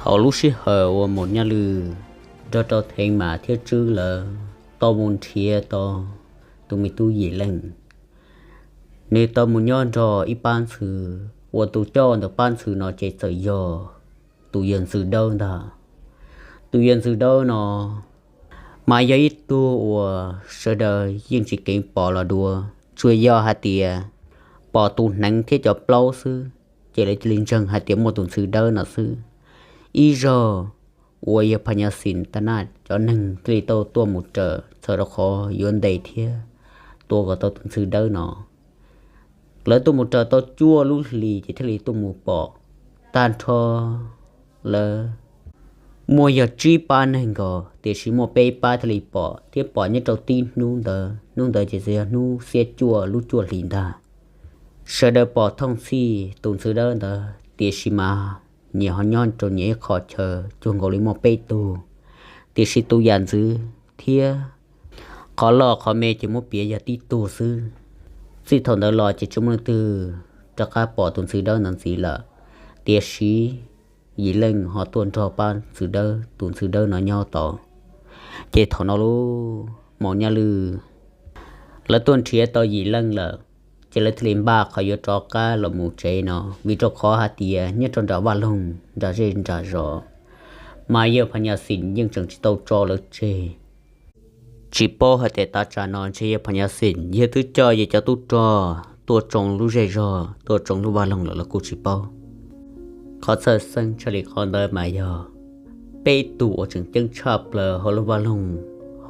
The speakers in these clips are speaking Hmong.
Thaum lub sij hawm uas Maum Nyaj Lwm nrog rau Theev Mas thiab Tswb lawv tau mus nrhiav tau tus me tub Yim Leej, nws tau mus nyob nrog ib pab ntxhw, uas tus coj ntawm pab ntxhw no ces txawm yog tus yawg Ntxwg Dawb ntag. Tus yawg Ntxwg Dawb no mas yog ib tug uas sawv daws yeej tsis keev pom los dua, tsuas yog hais tias pom tus hneev thiab cov plaub xwb, ces lawv cia li ntseeg hais tias muaj tus Ntxwg Dawb no xwb. Ib zaug uas yawg Phas Nyas Xim Tag Naj cov neeg thiaj li tau tuaj mus raws txhawm rau qhov yuav ntes thiab tua kom tau tus Ntxwg Dawb no. Lawv tuaj mus raws tau cuaj lub hlis ces thiaj li tuaj mus pom tag nrho lawv muaj yog tsib pab neeg nkaus, tiam sis muaj peb pab thiaj li pom, thiab pom nyob rau tib hnub ntawd. Hnub ntawd ces yog hnub xiab cuaj lub cuaj hlis ntag. Sawv daws pom thooj txhij tus Ntxwg Dawb ntawd, tiam sis mas nyias ho nyob rau nyias ib qho chaw, cuag nkaus li muaj peb tug, tiam sis tus yam ntxwv thiab qhov loj qhov me ces muab piav yog tib tug xwb. Txij thaum ntawd los ces tsis muaj leej twg rov qab pom tus Ntxwg Dawb ntawd ntxiv lawm, tiam sis Yim Leej ho tuaj nrog pab Ntxwg Dawb, tus Ntxwg Dawb no nyob tod. Ces thaum no lub Maum Nyaj Lwm lawv tuaj nrhiav tau Yim Leej lawm, ces lawv thiaj li npaj qhov yuav rov qab los mus tsev no, vim rau qhov hais tias nyob rau nram vaj loog nram zej nram zos mas yawg Phas Nyas Xim yeej tseem tsis tau tso lawv tseg. Tsis paub hais tias tav tsam no ntshe yawg Phas Nyas Xim yawg twb coj yawg cov tub rog tuaj tsoo lub zej zog, tuaj tsoo lub vaj loog lawm los kuj tsis paub. Qhov txhawj xeeb tshaj li qhov ntawd mas yog peb tug uas tseem ceeb tshaj plaws hauv lub vaj loog,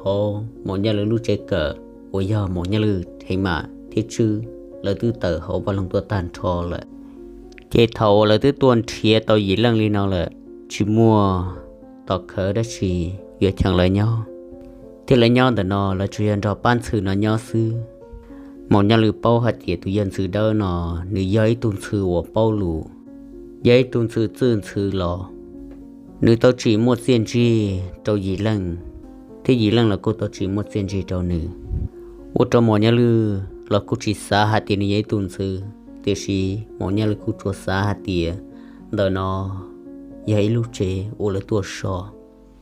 hauv Maum Nyaj Lwm lub tsev kawm, uas yog Maum Nyaj Lwm, Theev Mas thiab Tswb, lawv twb tawm hauv vaj loog tuaj tag nrho lawm. Ces thaum uas lawv twb tuaj nrhiav tau Yim Leej li no lawm, tsis muaj tom khawv dab tsi yuav cheem lawv nyob, thiab lawv nyob ntawm no lawv tsuas yog nrog pab ntxhw no nyob xwb. Maum Nyaj Lwm paub hais tias tus yawg Ntxwg Dawb no nws yog ib tug ntxhw uas paub lus, yog ib tug ntxhw txwj ntxhw los, nws tau tsim muaj txiaj ntsig rau Yim Leej, thiab Yim Leej los kuj tau tsim muaj txiaj ntsig rau nws. Ua rau Maum Nyaj Lwm los kuj tsis xav hais tias nws yog ib tug ntxhw, tiam sis Maum Nyaj Lwm kuj tsuas xav hais tias ntawm no yog ib lub tsev uas lawv tuaj so,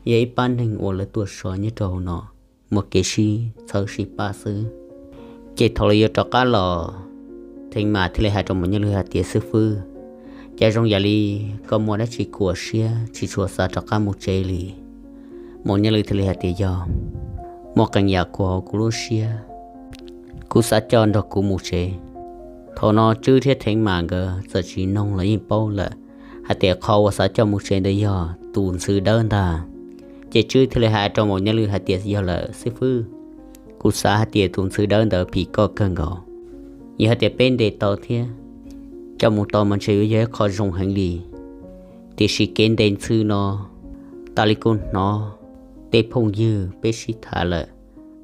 yog ib pab neeg uas lawv tuaj so nyob rau hauv no, muaj kev sib txhawb sib pab xwb. Ces thaum lawv yuav rov qab los, Theev Mas thiaj li hais rau Maum Nyaj Lwm hais tias, xib fwb, cas zoo yam li koj muaj dab tsi kuam siab tsis tshua xav rov qab mus tsev li? Maum Nyaj Lwm thiaj li hais tias, yog muaj qee yam kuam hauv kuv lub siab, kuv xav coj nrog kuv mus tsev. Thaum no Tswb thiab Theev Mas nkawd txawm tsis noog los yeej paub lawm hais tias qhov uas xav coj mus tsev ntawd yog tus Ntxwg Dawb ntag. Ces Tswb thiaj li hais rau Maum Nyaj Lwm hais tias, yog lawm xib fwb, kuv xav hais tias tus Ntxwg Dawb ntawd phim koj kawg nkaus. Yog hais tias peb ntes tau thiab coj mus tau mas ntshe yuav yog ib qho zoo heev li. Tiam sis kev ntes ntxhw no, tas li kuv hnov tej phooj ywg peb sib tham lawm,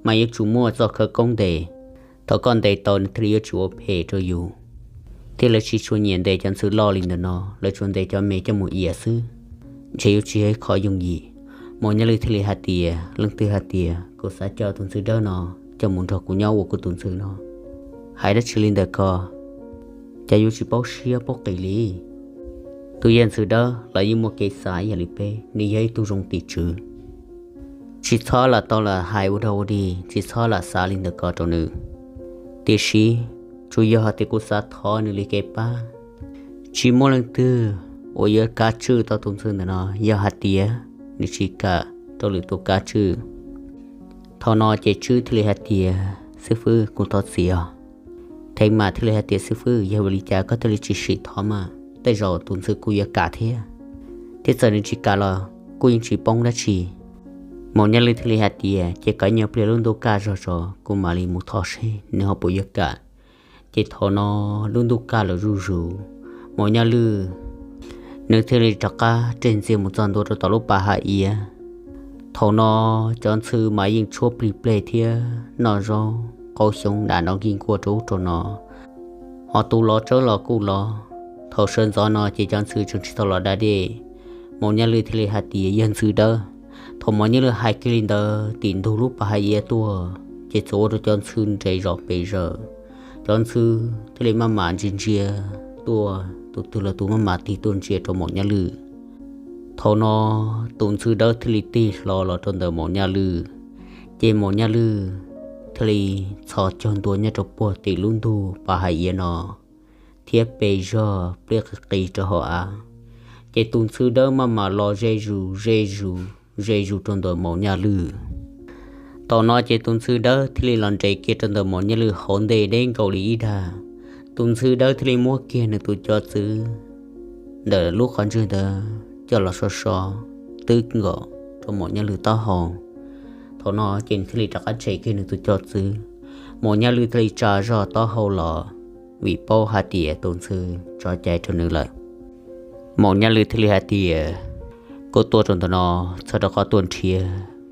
mas yuav tsum muaj txoj khawv koob ntes. Thaum koj ntes tau nws thiaj li yuav tsis ua phem rau yus. Thiab lawv tsis tshua nyiam ntes cov ntxhw loj li ntawm no, lawv tsuas ntes cov me coj mus iav xwb. Ntshe yuav tsis yog ib qho yooj yim. Maum Nyaj Lwm thiaj li hais tias, leej twg hais tias kuv xav coj tus Ntxwg Dawb no coj mus nrog kuv nyob ua kuv tus ntxhw no? Hais dab tsi li ntawm ko, cas yuav tsis paub siab paub qis li? Tus yawg Ntxwg Dawb los yeej muaj kev xav ib yam li peb, nws yog ib tug zoo tim tswv. Tsis txhob lam tau lam hais ua dog ua dig, tsis txhob lam xav li ntawm ko rau nws. Tiam sis tsuas yog hais tias kuv xav thov nws li kev pab. Tsis muaj leej twg uas yuav kav tswj tau tus ntxhw ntawm no yog hais tias nws tsis kam rau lwm tus kav tswj. Thaum no ces Tswb thiaj li hais tias, xib fwb, kuv thov txim os. Theev Mas thiaj li hais tias, xib fwb, yog vim li cas koj thiaj li tsis sim thov mas? Tej zaum tus ntxhw kuj yuav kam thiab. Thiab txawm nws tsis kam los kuj yeej tsis poob dab tsi. Maum Nyaj Lwm thiaj li hais tias, ces kom nyob pliag lub ntuj kaj zog tso kuv mam li mus thov seb nws ho puas yuav kam. Ces thaum no lub ntuj kaj los zuj zus, Maum Nyaj Lwm nws thiaj li rov qab reg ntxiag mus txog ntua rau tom lub pas hav iav. Thaum no cov ntxhw mas yeej tshuab plig pleg thiab noj zaub qaub xyoob dam nrov nkig nkuaj rau ub rau no. Ho tus lov tsawb los kuj los. Thaum sawv ntxov no ces cov ntxhw tseem tsis tau los da dej. Maum Nyaj Lwm thiaj li hais tias, yawg Ntxwg Dawb. Thaum Maum Nyaj Lwm hais kiag li ntawd, tim ntug lub pas hav iav tuaj ces txawm ua rau cov ntxhw nres zos pes zaws. Cov ntxhw thiaj li maj mam ntsia ntsia tuaj, tus twg los tus maj mam tig tuaj ntsia rau Maum Nyaj Lwm. Thaum no tus ntxhw dawb thiaj li tig hlo los rau ntawm Maum Nyaj Lwj, ces Maum Nyaj Lwj thiaj li txhos caug ntua nyob rau puag tim lub ntug pas hais iav no thiab pe zog pliab qis qis rau hauv av. Ces tus ntxhw dawb maj mam los ze zus ze zus ze zus rau ntawm Maum Nyaj Lwj. Thaum no ces tus ntxhw dawb thiaj li los nres kiag rau ntawm Maum Nyaj Lwj hauv ntej deb nkaus li ib dag. Tus ntxhw dawb thiaj li muab kiag nws tus cov txwv ntawm lub qhov ntswg ntawd coj los so so twb nkaus rau Maum Nyaj Lwj taub hau. Thaum no ces nws thiaj li rov qab tshem kiag nws tus cov txwv. Maum Nyaj Lwj thiaj li tsa zog taub hau los vim paub hais tias tus ntxhw tso cai rau nws lawm. Maum Nyaj Lwj thiaj li hais tias, kuv tuaj rau ntawm no txhob rov qab tuaj nrhiav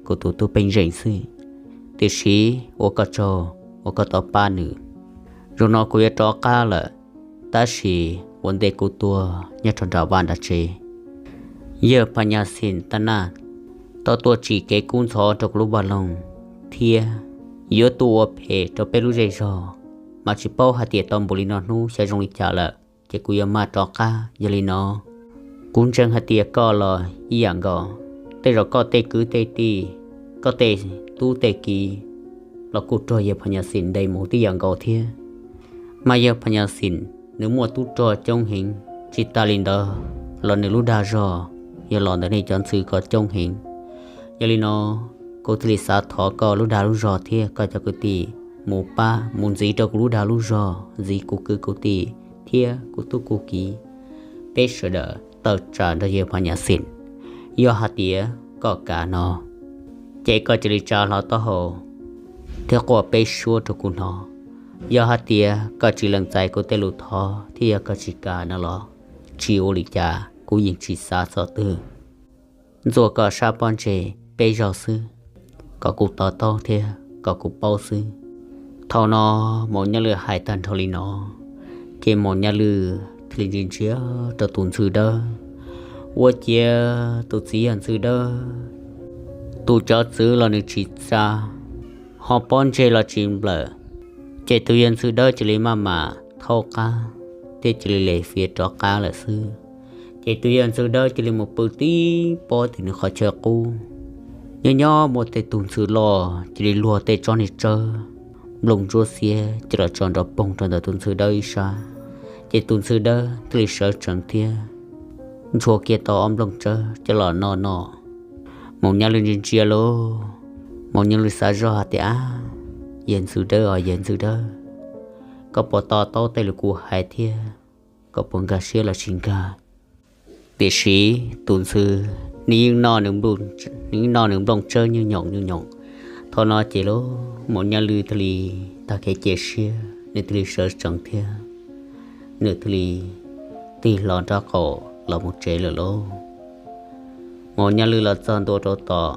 kuv tus tub Peeb Zeej xwb, tiam sis ua koj tsaug uas koj tau pab nws. Zaum no kuv yuav rov qab lawm, tab sis ua ntej kuv tuag nyob rau nram vaj nram tsev, yawg Phas Nyas Xim Taj Naj tau tuaj tsim kev kub ntxhov rau kuv lub vaj loog thiab yuav tuaj ua phem rau peb lub zej zog, mas tsis paub hais tias tau npaum li no hnub xya zoo li cas lawm, ces kuv yuav maj rov qab. Yog li no kuv ntseeg hais tias koj los ib yam nkaus, tej zaum koj tej kwv tej tij, koj tej tub tej kiv los kuj raug yawg Phas Nyas Xim ntes mus tib yam nkaus thiab. Mas yawg Phas Nyas Xim nws muaj tub rog coob heev, tsis tas li ntawd los nws lub dag zog yog los ntawm nej cov ntxhw ko coob heev. Yog li no kuv thiaj li xav thov koj lub dag lub zog thiab koj cov kwv tij mus pab mus ntxiv rau kuv lub dag lub zog, ntxiv kuv kwv kuv tij thiab kuv tub kuv kiv, peb sawv daws tawm tsam nrog yawg Phas Nyas Xim. Yog hais tias koj kam no, ces koj cia li tsa hlo taub hau thiab quaj peb suab rau kuv hnov. Yog hais tias koj tsis lees txais kuv tej lus thov thiab yog koj tsis kam no los, tsis ua li cas, kuv yeej tsis xav txog twg. Ntxuav koj sab pob ntseg peb zaug xwb, kom kuv to taub thiab kom kuv paub xwb. Thaum no Maum Nyaj Lwj hais tag nrho li no, ces Maum Nyaj Lwj thiaj li ntsia ntsia rau tus ntxhw dawb. Ua ciav tus txiv yawg ntxhw dawb, tus cov txwv los nws tsis tsa, ho pob ntseg los tsis nplawm, ces tus yawg ntxhw dawb cia li maj mam thaub qab thiab cia li le fiav rov qab lawm xwb. Ces tus yawg ntxhw dawb cia li mus pw tib pob tim nws qhov chaw qub. Nyob nyob muaj tej tug ntxhw loj cia li luag tej tsob niag tsawb nplooj ntsuab xiab coj los tso nrov poog rau ntawm tus ntxhw dawb ib sab, ces tus ntxhw dawb thiaj li sawv tsees thiab ntxhua kiag tau ob nplooj tsawb coj los noj noj. Maum Nyaj Lwj ntsia ntsia lauj, Maum Nyaj Lwj xav zoj hais tias, ab, yawg ntxhw dawb os yawg ntxhw dawb, koj puas to taub tej lus kuv hais thiab koj puas nkag siab los tsis nkag? Tiam sis tus ntxhw, nws yeej noj nws nplooj tsawb nyuj nyoos nyuj nyoos. Thaum no ces lauj, Maum Nyaj Lwj thiaj li tag kev cia siab, nws thiaj li sawv tsees thiab nws thiaj li tig hlo nraub qaum los mus tsev lawm lauj. Maum Nyaj Lwj los txog ntua rau tom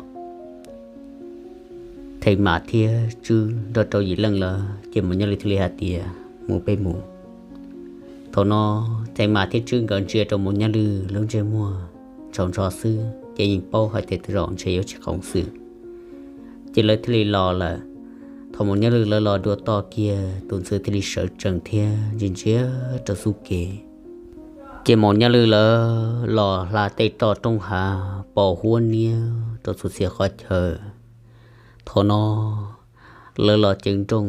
Theej Mam thiab Tswb nrog rau Yim Leej lawm, ces Maum Nyaj Lwj thiaj li hais tias, mus peb mus. Thaum no Theej Mam thiab Tswb nkawd ntsia rau Maum Nyaj Lwj lub ntsej muag tsaus ntsho xwb ces yeej paub hais tias tej zaum ntshe yuav tsis qoom xwm, ces lawv thiaj li los lawm. Thaum Maum Nyaj Lwj lawv los dua toj kiag, tus ntxhw thiaj li sawv tsees thiab ntsia ntsia rau xub kev. Ces Maum Nyaj Lwj lawv los hla tej roj roob hav pos huab niab rau txhua txhia qhov chaw. Thaum no lawv los ceev nrooj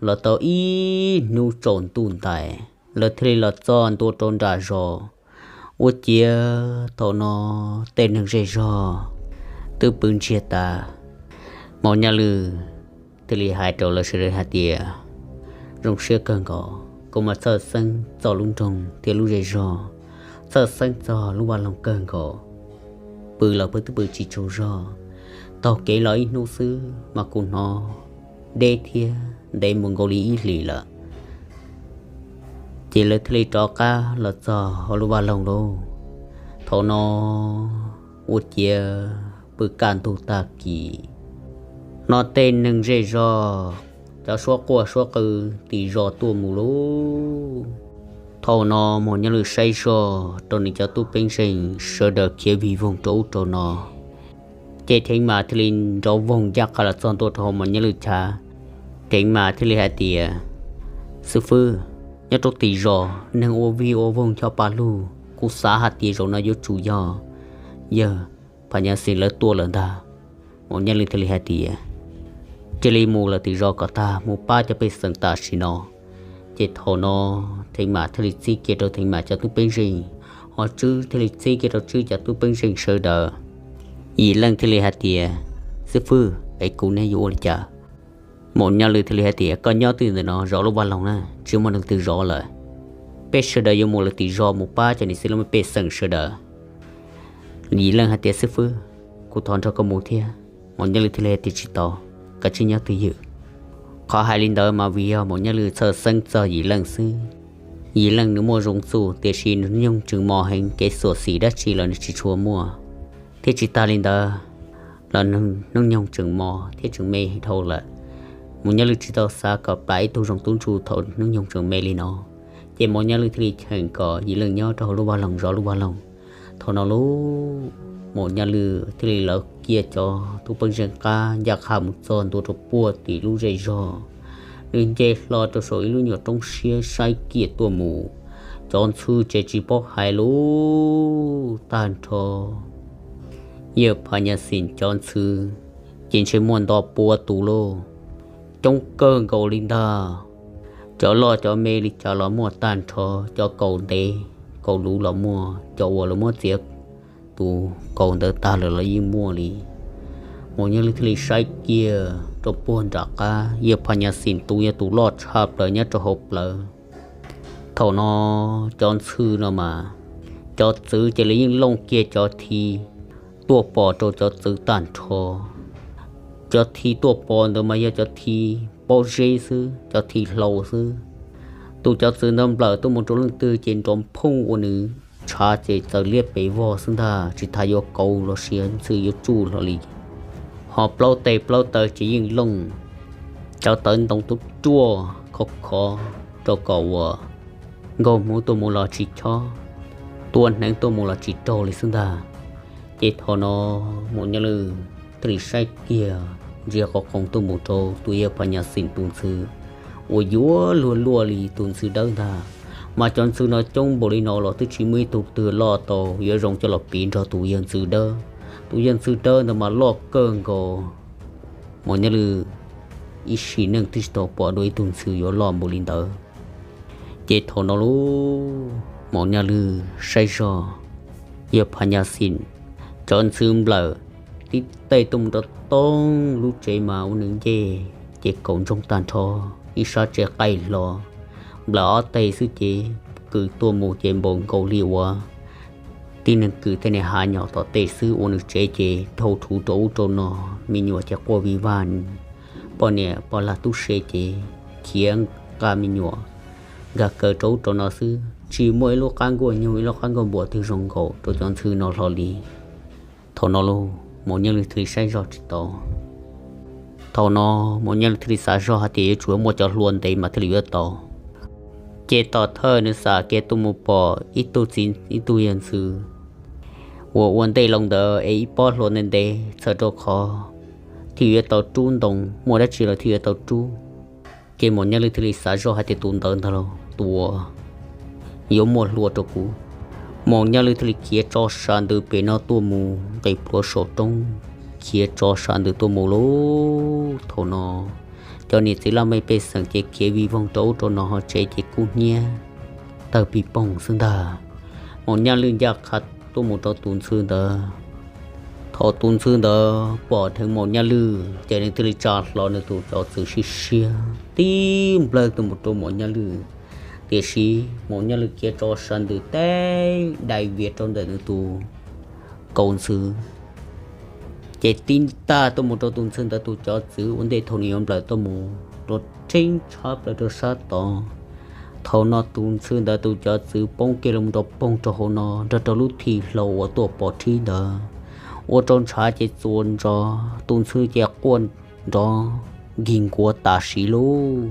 los tau ib hnub tsaus ntuj ntais, lawv thiaj li los txog ntua rau nram zos. Ua ciav thaum no tej neeg zej zog twb pw ntsiag tas. Maum Nyaj Lwj thiaj li hais rau lawv sawv daws hais tias, zoo siab kawg nkaus, kuv mas txhawj xeeb txog lub nroog thiab lub zej zog, txhawj xeeb txog lub vaj loog kawg nkaus. Pw los pw twb pw tsis tsaug zog, taug kev los ib hnub xwb mas kuv hnov deb thiab ntev mus nkaus li ib hlis lawm. Ces lawv thiaj li rov qab los txog hauv lub vaj loog lauj. Thaum no ua ciav pw kaj ntug tag kis, hnov tej neeg zej zog cov suab quaj suab qw tim zos tuaj mus lauj. Thaum no Maum Nyaj Lwj saib zog rau nws cov tub peeb zeej sawv daws khiav vij voog rau ub rau no, ces Theev Mas thiaj li nrov voog ncaj qha los txog ntua rau hauv Maum Nyaj Lwj chav. Theev Mas thiaj li hais tias, xib fwb, nyob rau tim zos neeg ua vij ua voog ncho pa lug, kuv xav hais tias zaum no yuav tsum yog yawg Phas Nyas Xis lawv tuaj lawm ntag. Maum Nyaj Lwj thiaj li hais tias, cia li mus lawm tim zos kom tag, mus pab cov pej xeem tam sim no. Ces thaum no Theev Mam thiaj li txib kiag rau Theev Mam cov tub peeb zeej, ho Tswb thiaj li txib kiag rau Tswb cov tub peeb zeej sawv daws. Yim Leej thiaj li hais tias, xib fwb, es kuv neb yuav ua li cas? Maum Nyaj Lwj thiaj li hais tias, koj nyob twj ywm ntawm no zov lub vaj loog na, tsis muaj neeg twg zov lawm. Peb sawv daws yuav mus lawm tim zos mus pab cov niam txiv laj mej pej xeem sawv daws. Yim Leej hais tias, xib fwb, kuv thov nrog koj mus thiab. Maum Nyaj Lwj thiaj li hais tias, tsis tau, koj tsij nyob twj ywm. Qhov hais li ntawd mas vim yog Maum Nyaj Lwj txhawj xeeb txog Yim Leej xwb. Yim Leej nws muaj zoo txuj tiam sis nws hnub nyoog tseem mos heev, kev xyuam xim dab tsi los nws tsis tshua muaj. Thiab tsis tas li ntawd los nws hnub nyoog tseem mos thiab tseem me dhau lawm. Maum Nyaj Lwj tsis tau xav kom plam ib tug zoo tub ntsuj thaum hnub nyoog tseem me li no. Ces Maum Nyaj Lwj thiaj li cheem kom Yim Leej nyob rau hauv lub vaj loog zov lub vaj loog. Thaum no lauj, Maum Nyaj Lwj thiaj li lawv kiag cov tub peeb zeej qab ncaj qha mus txog ntua rau puag tim lub zej zog. Nws nce hlo rau saum ib lub nyuam roob siab saib kiag tuaj mus, cov ntxhw ces tsis paub hais lus tag nrho. Yawg Phas Nyas Xis cov ntxhw ces ntshe muaj nto pua tus lauj, coob kawg nkaus li ntag. Cov loj cov me li cas los muaj tag nrho, cov kaus ntev kaus luv los muaj, cov uas lawv muab txiav tus kaus ntawd tag lawm los yeej muaj li. Maum Nyaj Lwj thiaj li saib kiag rau puag nram qab, Yawg Phas Nyas Xis tus yog tus loj tshaj plaws nyob rau hauv plawv. Thaum no cov ntxhw no mas, cov txwv ces lawv yeej looj kiag cov thi tuaj pov rau cov txwv tag nrho. Cov thi tuaj pov ntawd mas yog cov thi pob zeb xwb, cov thi hlau xwb. Tus cov txwv ntawd nplawm tuaj mus rau leej twg ces nrov phooj ua nws ntshav ces txawm liab pes vog xwb ntag, tsis tas yuav kauv los sis ntxhw yuav tsuj hlo li. Ho plaub teg plaub taw ces yeej looj, cov tawv ntoo tub ruaj khov khov rau kom uas nkaug hmuv tuaj mus los tsis chob, tua hneev tuaj mus los tsis raug li xwb ntag. Ces thaum no Maum Nyaj Lwj thiaj li saib kiag ntsia qhov qoos tuaj mus rau tus Yawg Phas Nyas Xis tus ntxhw uas yuav luag luaj li tus ntxhw dawb ntag. Mas cov ntxhw no coob npaum li no los twb tsis muaj ib tug twg loj tau yuav zoo coj los piv nrog tus yawg ntxhw dawb. Tus yawg ntxhw dawb ntawd mas loj kawg nkaus, Maum Nyaj Lwj ib sim neej twb tsis tau pom dua ib tug ntxhw yuav loj npaum li ntawd. Ces thaum no lauj, Maum Nyaj Lwj saib zog, Yawg Phas Nyas Xis cov ntxhw nplawm tib teg tuaj mus rau toog lub tsev mas ua nws ncej ces kaum ntsoog tag nrho, ib sab tsev qaij hlo. Nplawm ob teg xwb ces kws tuaj mus ces npaum nkaus li uas tib neeg kws tej niag hav nyom tom tej xwb, ua nws tsev ces dhau rhuv rau ub rau no, me nyuam ces quaj vij vag, poj niam poj lag tub se ces khiav nqa me nyuam nkag kaw rau ub rau no xwb, tsis muaj ib lub qab nkuaj nyuj ib lub qab nkuaj npuas twg zoo nkaus rau cov ntxhw no hlo li. Thaum no lauj, Maum Nyaj Lwj thiaj li saib zog tsis tau. Thaum no Maum Nyaj Lwj thiaj li xav zog hais tias yuav tsum muaj cov hlua ntev mas thiaj li yuav tau. Ces tom thawj nws xam kiag tuaj mus pom ib tug txiv ib tug yawg ntxhw uas ua ntej loo ntawd es ib pob hlua ntev ntev txhawm rau qhov thiaj yuav tau rub ntoo, muaj dab tsi los thiaj yuav tau rub. Ces Maum Nyaj Lwj thiaj li xav zoj hais tias tus ntawd ntag lauj, tus uas yuav muaj hlua rau kuv. Maum Nyaj Lwj thiaj li khiav tso sas ntws pem no tuaj mus nqis plhuav saum roob, khiav tso sas ntws tuaj mus lauj. Thaum no cov niam txiv laj mej pej xeem ces khiav vij voog rau ub rau no, ho tsev ces kub hnyiab tawg pij poog xwb ntag. Maum Nyaj Lwj ncaj qha tuaj mus rau tus ntxhw ntawd. Thaum tus ntxhw ntawd pom dheev Maum Nyaj Lwj ces nws thiaj li tsa hlo nws tus cov txwv siab siab tib nplawg tuaj mus rau Maum Nyaj Lwj. Tiam sis Maum Nyaj Lwj khiav tso sas ntws teb dai vias rau ntawm nws tus kaus ntxhw, ces tib ntaj tuaj mus rau tus ntxhw ntawd tus cov txwv ua ntej thaum nws yuav nplawm tuaj mus rau rheeb tshab plaws rau sab tod. Thaum no tus ntxhw ntawd tus cov txwv poob kiag los rau poog rau hauv no nrog rau lub thi hlau uas tuaj pov rhib ntawd, ua rau ntshav ces txuas ntsos, tus ntxhw ces quaj nrov nkig nkuav tam sim lauj.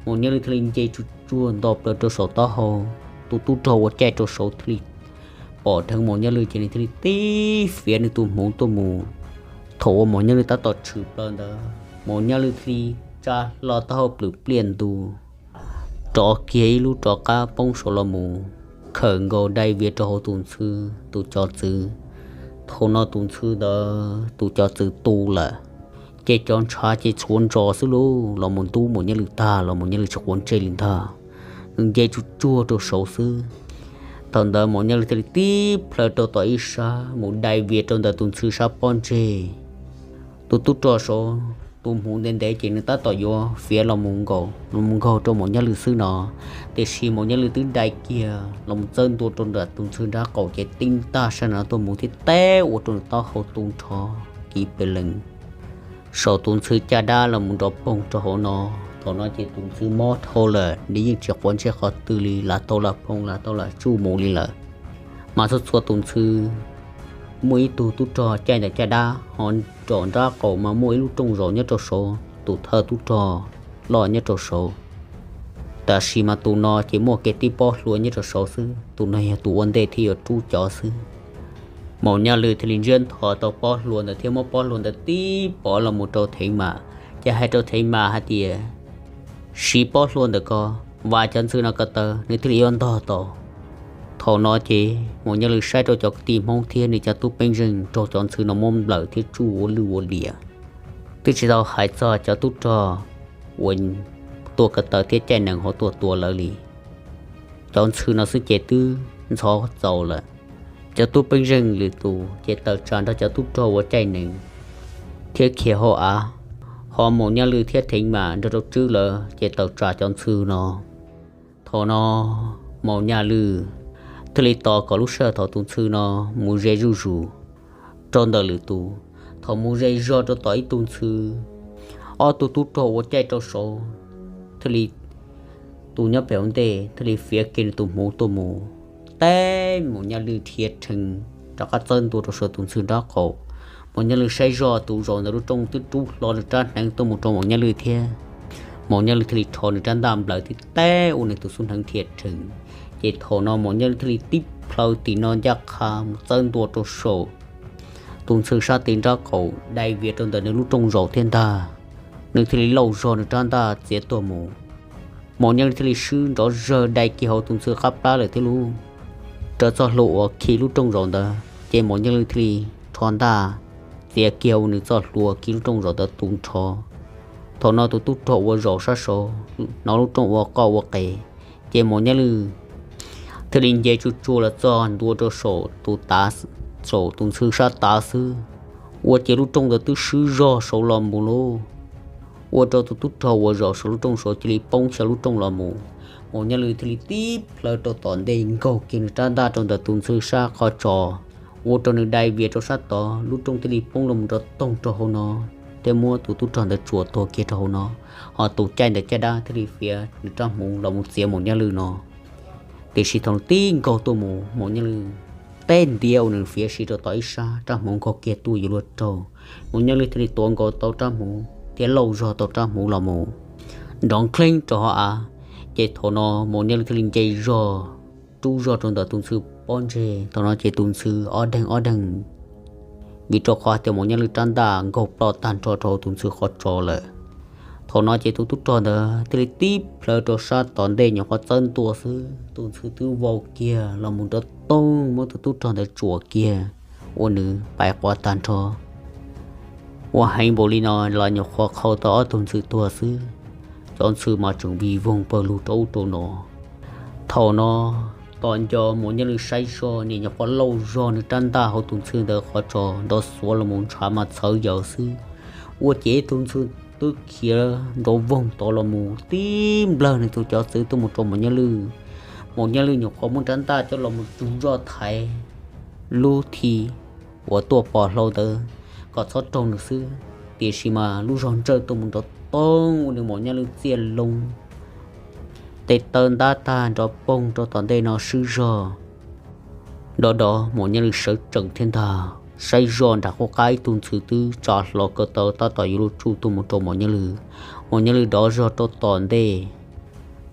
Maum Nyaj Lwj thiaj li nce tsuj tsuag nto plaws rau saum taub hau. Tus tub rog uas caij rau saud thiaj li pom dheev Maum Nyaj Lwj ces nws thiaj li tib fiav nws tus hmuv tuaj mus. Thaum uas Maum Nyaj Lwj tab tom tshwm plaws ntawd, Maum Nyaj Lwj thiaj li tsa hlo taub hau plwm pliaj ntu, rov kiag ib lub rov qab poob saud los mus, khawm nkaus dai vias rau hauv tus ntxhw tus cov txwv. Thaum no tus ntxhw ntawd tus cov txwv tu lawm, ces cov ntshav ces txhuav ntsos xwb lauj, los mus ntub Maum Nyaj Lwm tag los Maum Nyaj Lwm tsis quav ntsej li ntag. Nws nce tsuj tsuag rau saud xwb. Thaum ntawd Maum Nyaj Lwm thiaj li tib plhaw rau tom ib sab mus dai vias rau ntawm tus ntxhw sab pob ntseg. Tus tub rog saud tus hmuv ntev ntev ces nws tab tom yuav fiav los mus nkaug, los mus nkaug rau Maum Nyaj Lwm xwb no, tiam sis Maum Nyaj Lwm twb dai kiag los mus txawb ntua rau ntawm tus ntxhw nrab qaum ces tib tag sab no tuaj mus thiab teb ua rau nws taub hau tu nrho kiv pes lees. Saum tus ntxhw caj dab los mus nrov poog rau hauv no. Thaum no ces tus ntxhw mob dhau lawm, nws yeej tsis quav ntsej qhov twg li, lam tau lam phoov lam tau lam tsuj mus li lawm. Mas txhua txhua tus ntxhw muaj ib tug tub rog caij ntawm caj dab, ho nram nrab qaum mas muaj ib lub rooj zaum nyob rau saud, tus thawj tub rog loj nyob rau saud. Tab sis mas tus no ces muaj kiag tib pob hlua nyob rau saud xwb, tus no yog tus ua ntej thiab yuav rub cov xwb. Maum Nyaj Lwm thiaj li ntsiab nthos tau pob hlua ntawd thiab muab pob hlua ntawd tib pov los mus rau Theev Mas, ces hais rau Theev Mas hais tias, siv pob hlua ntawm ko vas cov ntxhw no ko taw, nws thiaj li yuav ntog tau. Thaum no ces Maum Nyaj Lwm saib rau cov kwv tij Hmoob thiab nws cov tub peeb zeej raug cov ntxhw no muab nplawm thiab tsuj ua lwj ua liam, twb tsis tau hais txog cov tub rog uas tua ko taw thiab caij nees hauv tuaj tua lawv li. Cov ntxhw no xwb ces twb ntxhov txaus lawm. Cov tub peeb zeej lwm tus ces tawm tsam nrog cov tub rog ua caij nees thiab khiav hauv av, ho Maum Nyaj Lwm thiab Theev Mas nrog rau Tswb lawv ces tawm tsam cov ntxhw no. Thaum no Maum Nyaj Lwm thiaj li tos kom lub sij hawm thaum tus ntxhw no mus ze zuj zus rau ntawm lwm tus. Thaum mus ze zog rau tom ib tug ntxhw, ob tug tub rog ua caij rau saud, thiaj li tus nyob pem hauv ntej thiaj li fiav kiag nws tus hmuv tuaj mus, teb Maum Nyaj Lwm rhiav rhees rov qab txawb ntua rau saum tus ntxhw nrab qaum. Maum Nyaj Lwm saib zog tus zaum ntawd lub rooj twb rub hlo nws rab hneev tuaj mus rau Maum Nyaj Lwm thiab. Maum Nyaj Lwm thiaj li rho nws rab ntaj nplawm thiab teb ua nws tus xub hneev rhiav rhees. Ces thaum no Maum Nyaj Lwm thiaj li tib plhaw tim no ncaj qha mus txawb ntua rau saum tus ntxhw sab tid nrab qaum dai vias rau ntawm nws lub rooj zaum thiab ntag. Nws thiaj li lauj zog nws rab ntaj txiav tuaj mus. Maum Nyaj Lwm thiaj li swb nrov zawg dai kiag hauv tus ntxhw qab plab lawm thiab lauj. Raws txoj hlua uas khi lub rooj zaum ntawd ces Maum Nyaj Lwm thiaj li rho ntaj txiav kiag ua nws txoj hlua khi lub rooj zaum ntawd tu nrho. Thaum no tus tub rog ua zaum sab saud hnov lub rooj ua qoj ua qe, ces Maum Nyaj Lwm thiaj li nce tsuj tsuag los txog ntua rau saum tus tav, saum tus ntxhw sab tav xwb, ua ces lub rooj ntawd twb swb zog saud los mus lauj. Ua rau tus tub rog uas zaum saum lub rooj saud cia li poob xyaw lub rooj los mus. Maum Nyaj Lwm thiaj li tib plhaw rau tom ntej nkaug kiag nws rab ntaj rau ntawm tus ntxhw sab qhov tsos, ua rau nws dai vias rau sab tod, lub rooj thiaj li poob los mus nrov toog rau hauv no, thiab muab tus tub rog ntawd tsuam tuag kiag rau hauv no. Ho tus caij ntawm caj dab thiaj li fiav nws rab hmuv los mus txiav Maum Nyaj Lwm no. Tiam sis thaum tib nkaug tuaj mus, Maum Nyaj Lwm teb ntiav ua nws fiav siv rau tom ib sab, rab hmuv nkaug kiag tuaj yuav luag raug. Maum Nyaj Lwm thiaj li tuav nkaus tau rab hmuv thiab lauj zog tau rab hmuv los mus nrov nkhleeb rau hauv av. Ces thaum no Maum Nyaj Lwm thiaj li nce zog rub zog rau ntawm tus ntxhw pob ntseg. Thaum no ces tus ntxhw ob deeg ob deeg, vim rau qhov tias Maum Nyaj Lwm rab ntaj nkaug ploj tag nrho rau hauv tus ntxhw qhov tsos lawm. Thaum no ces tus tub rog ntawd thiaj li tib plhaw rau sab tom ntej nyuam qhuav txawb ntua xwb, tus ntxhw twb vau kiag los mus nrov toog muab tus tub rog ntawd tsuam kiag ua nws pais quav tag nrho. Ua heev npaum li no los nyuam qhuav qhau tau ob tug ntxhw tuag xwb, cov ntxhw mas tseem vij voog pawg lug rau ub rau no. Thaum no tos nco Maum Nyaj Lwm saib zog, nws nyuam qhuav lauj zog nws rab ntaj hauv tus ntxhw ntawd qhov tsos nrov xuav los mus ntshav mas txhawv yaws xwb. Ua ces ib tug ntxhw twb khiav nrov voog tod los mus tib nplawg nws tus cov txwv tuaj mus rau Maum Nyaj Lwm. Maum Nyaj Lwm nyuam qhuav muab rab ntaj coj los mus tsug zoj thaiv lub thi uas tuaj pom hlau ntawd kom txhob raug nws xwb, tiam sis mas lub zog ntsawj tuaj mus nrov toog ua nws Maum Nyaj Lwm txiaj loo, tes taw ntab tag nrov poog rau tom ntej no swb zog. Dov dov Maum Nyaj Lwm sawv tsees thiab ntag, saib zog nram qub qab ib tug ntxhw twb tsa hlo ko taw tab tom yuav luag tsuj tuaj mus rau Maum Nyaj Lwm. Maum Nyaj Lwm dov zog rau tom ntej,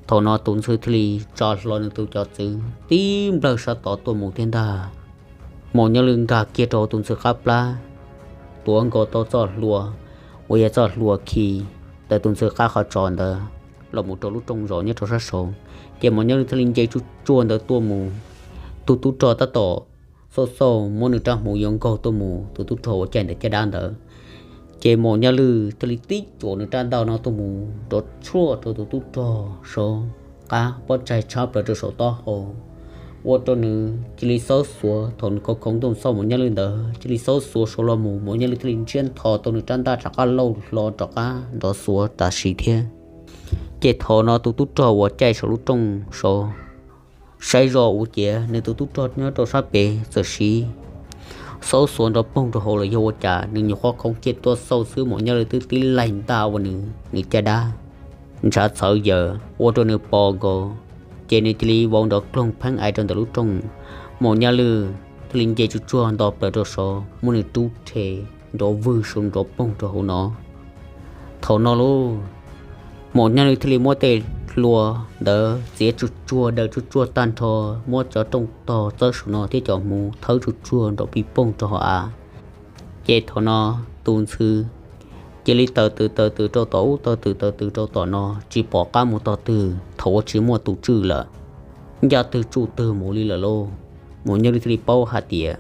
thaum no tus ntxhw thiaj li tsa hlo nws tus cov txwv tib nplawg sab tod tuaj mus thiab ntag. Maum Nyaj Lwm nkag kiag rau hauv tus ntxhw qab plab, tuav nkaus tau txoj hlua uas yog txoj hlua khi ntawm tus ntxhw qab qhov tsos ntawd los mus rau lub rooj zaum nyob rau sab saud. Ces Maum Nyaj Lwm thiaj li nce tsuj tsuag ntawd tuaj mus, tus tub rog tab tom xauj xauj muab nws rab hmuv yuav nkaug tuaj mus tus tub rog uas caij ntawd caj dab ntawd. Ces Maum Nyaj Lwj thiaj li tib cuam nws rab ntaj no tuaj mus nrov tshuaj rau tus tub rog saud qab pob tsaig tshab plaws rau saum taub hau, ua rau nws cia li xawb xuav. Thaum nws khoov khoov tuaj xauj Maum Nyaj Lwj ntawd cia li xawb xuav saud los mus, Maum Nyaj Lwj thiaj li ntsiab ntho tau nws rab ntaj rov qab lauj hlo rov qab nrov xuav tam sim thiab. Ces thaum no tus tub rog uas caij saum lub rooj saud saib zoj ua ciav nws tus tub rog nyob rau sab pem txawm siv xauj xuav nrov poog rau hauv los yog ua cas, nws nyuam qhuav khoov kiag tuaj xauj xwb Maum Nyaj Lwj twb tib laig ntaj ua nws, nws caj dab ntshav txhawv yaws ua rau nws poob nkaus. Ces nws cia li vau nrov kloog pheeb ais rau ntawm lub rooj. Maum Nyaj Lwj thiaj li nce tsuj tsuag nto plaws rau saud muab nws rub rhe nrov vwg saud nrov poog rau hauv no. Thaum no lauj, Maum Nyaj Lwj thiaj li muab tej hlua ntawd txiav tsuj tsuag daws tsuj tsuag tag nrho, muab cov rooj tog txawb saum no thiab cov hmuv thawb tsuj tsuag nrov pis poog rau hauv av. Ces thaum no tus ntxhw cia li taws tws taws tws rau tom ub, taws tws taws tws rau tom no, tsis pom qab mus tog twg thaum uas tsis muaj tus tswj lawm. Ncaj twg tsuj twg mus li lawm lauj. Maum Nyaj Lwj thiaj li paub hais tias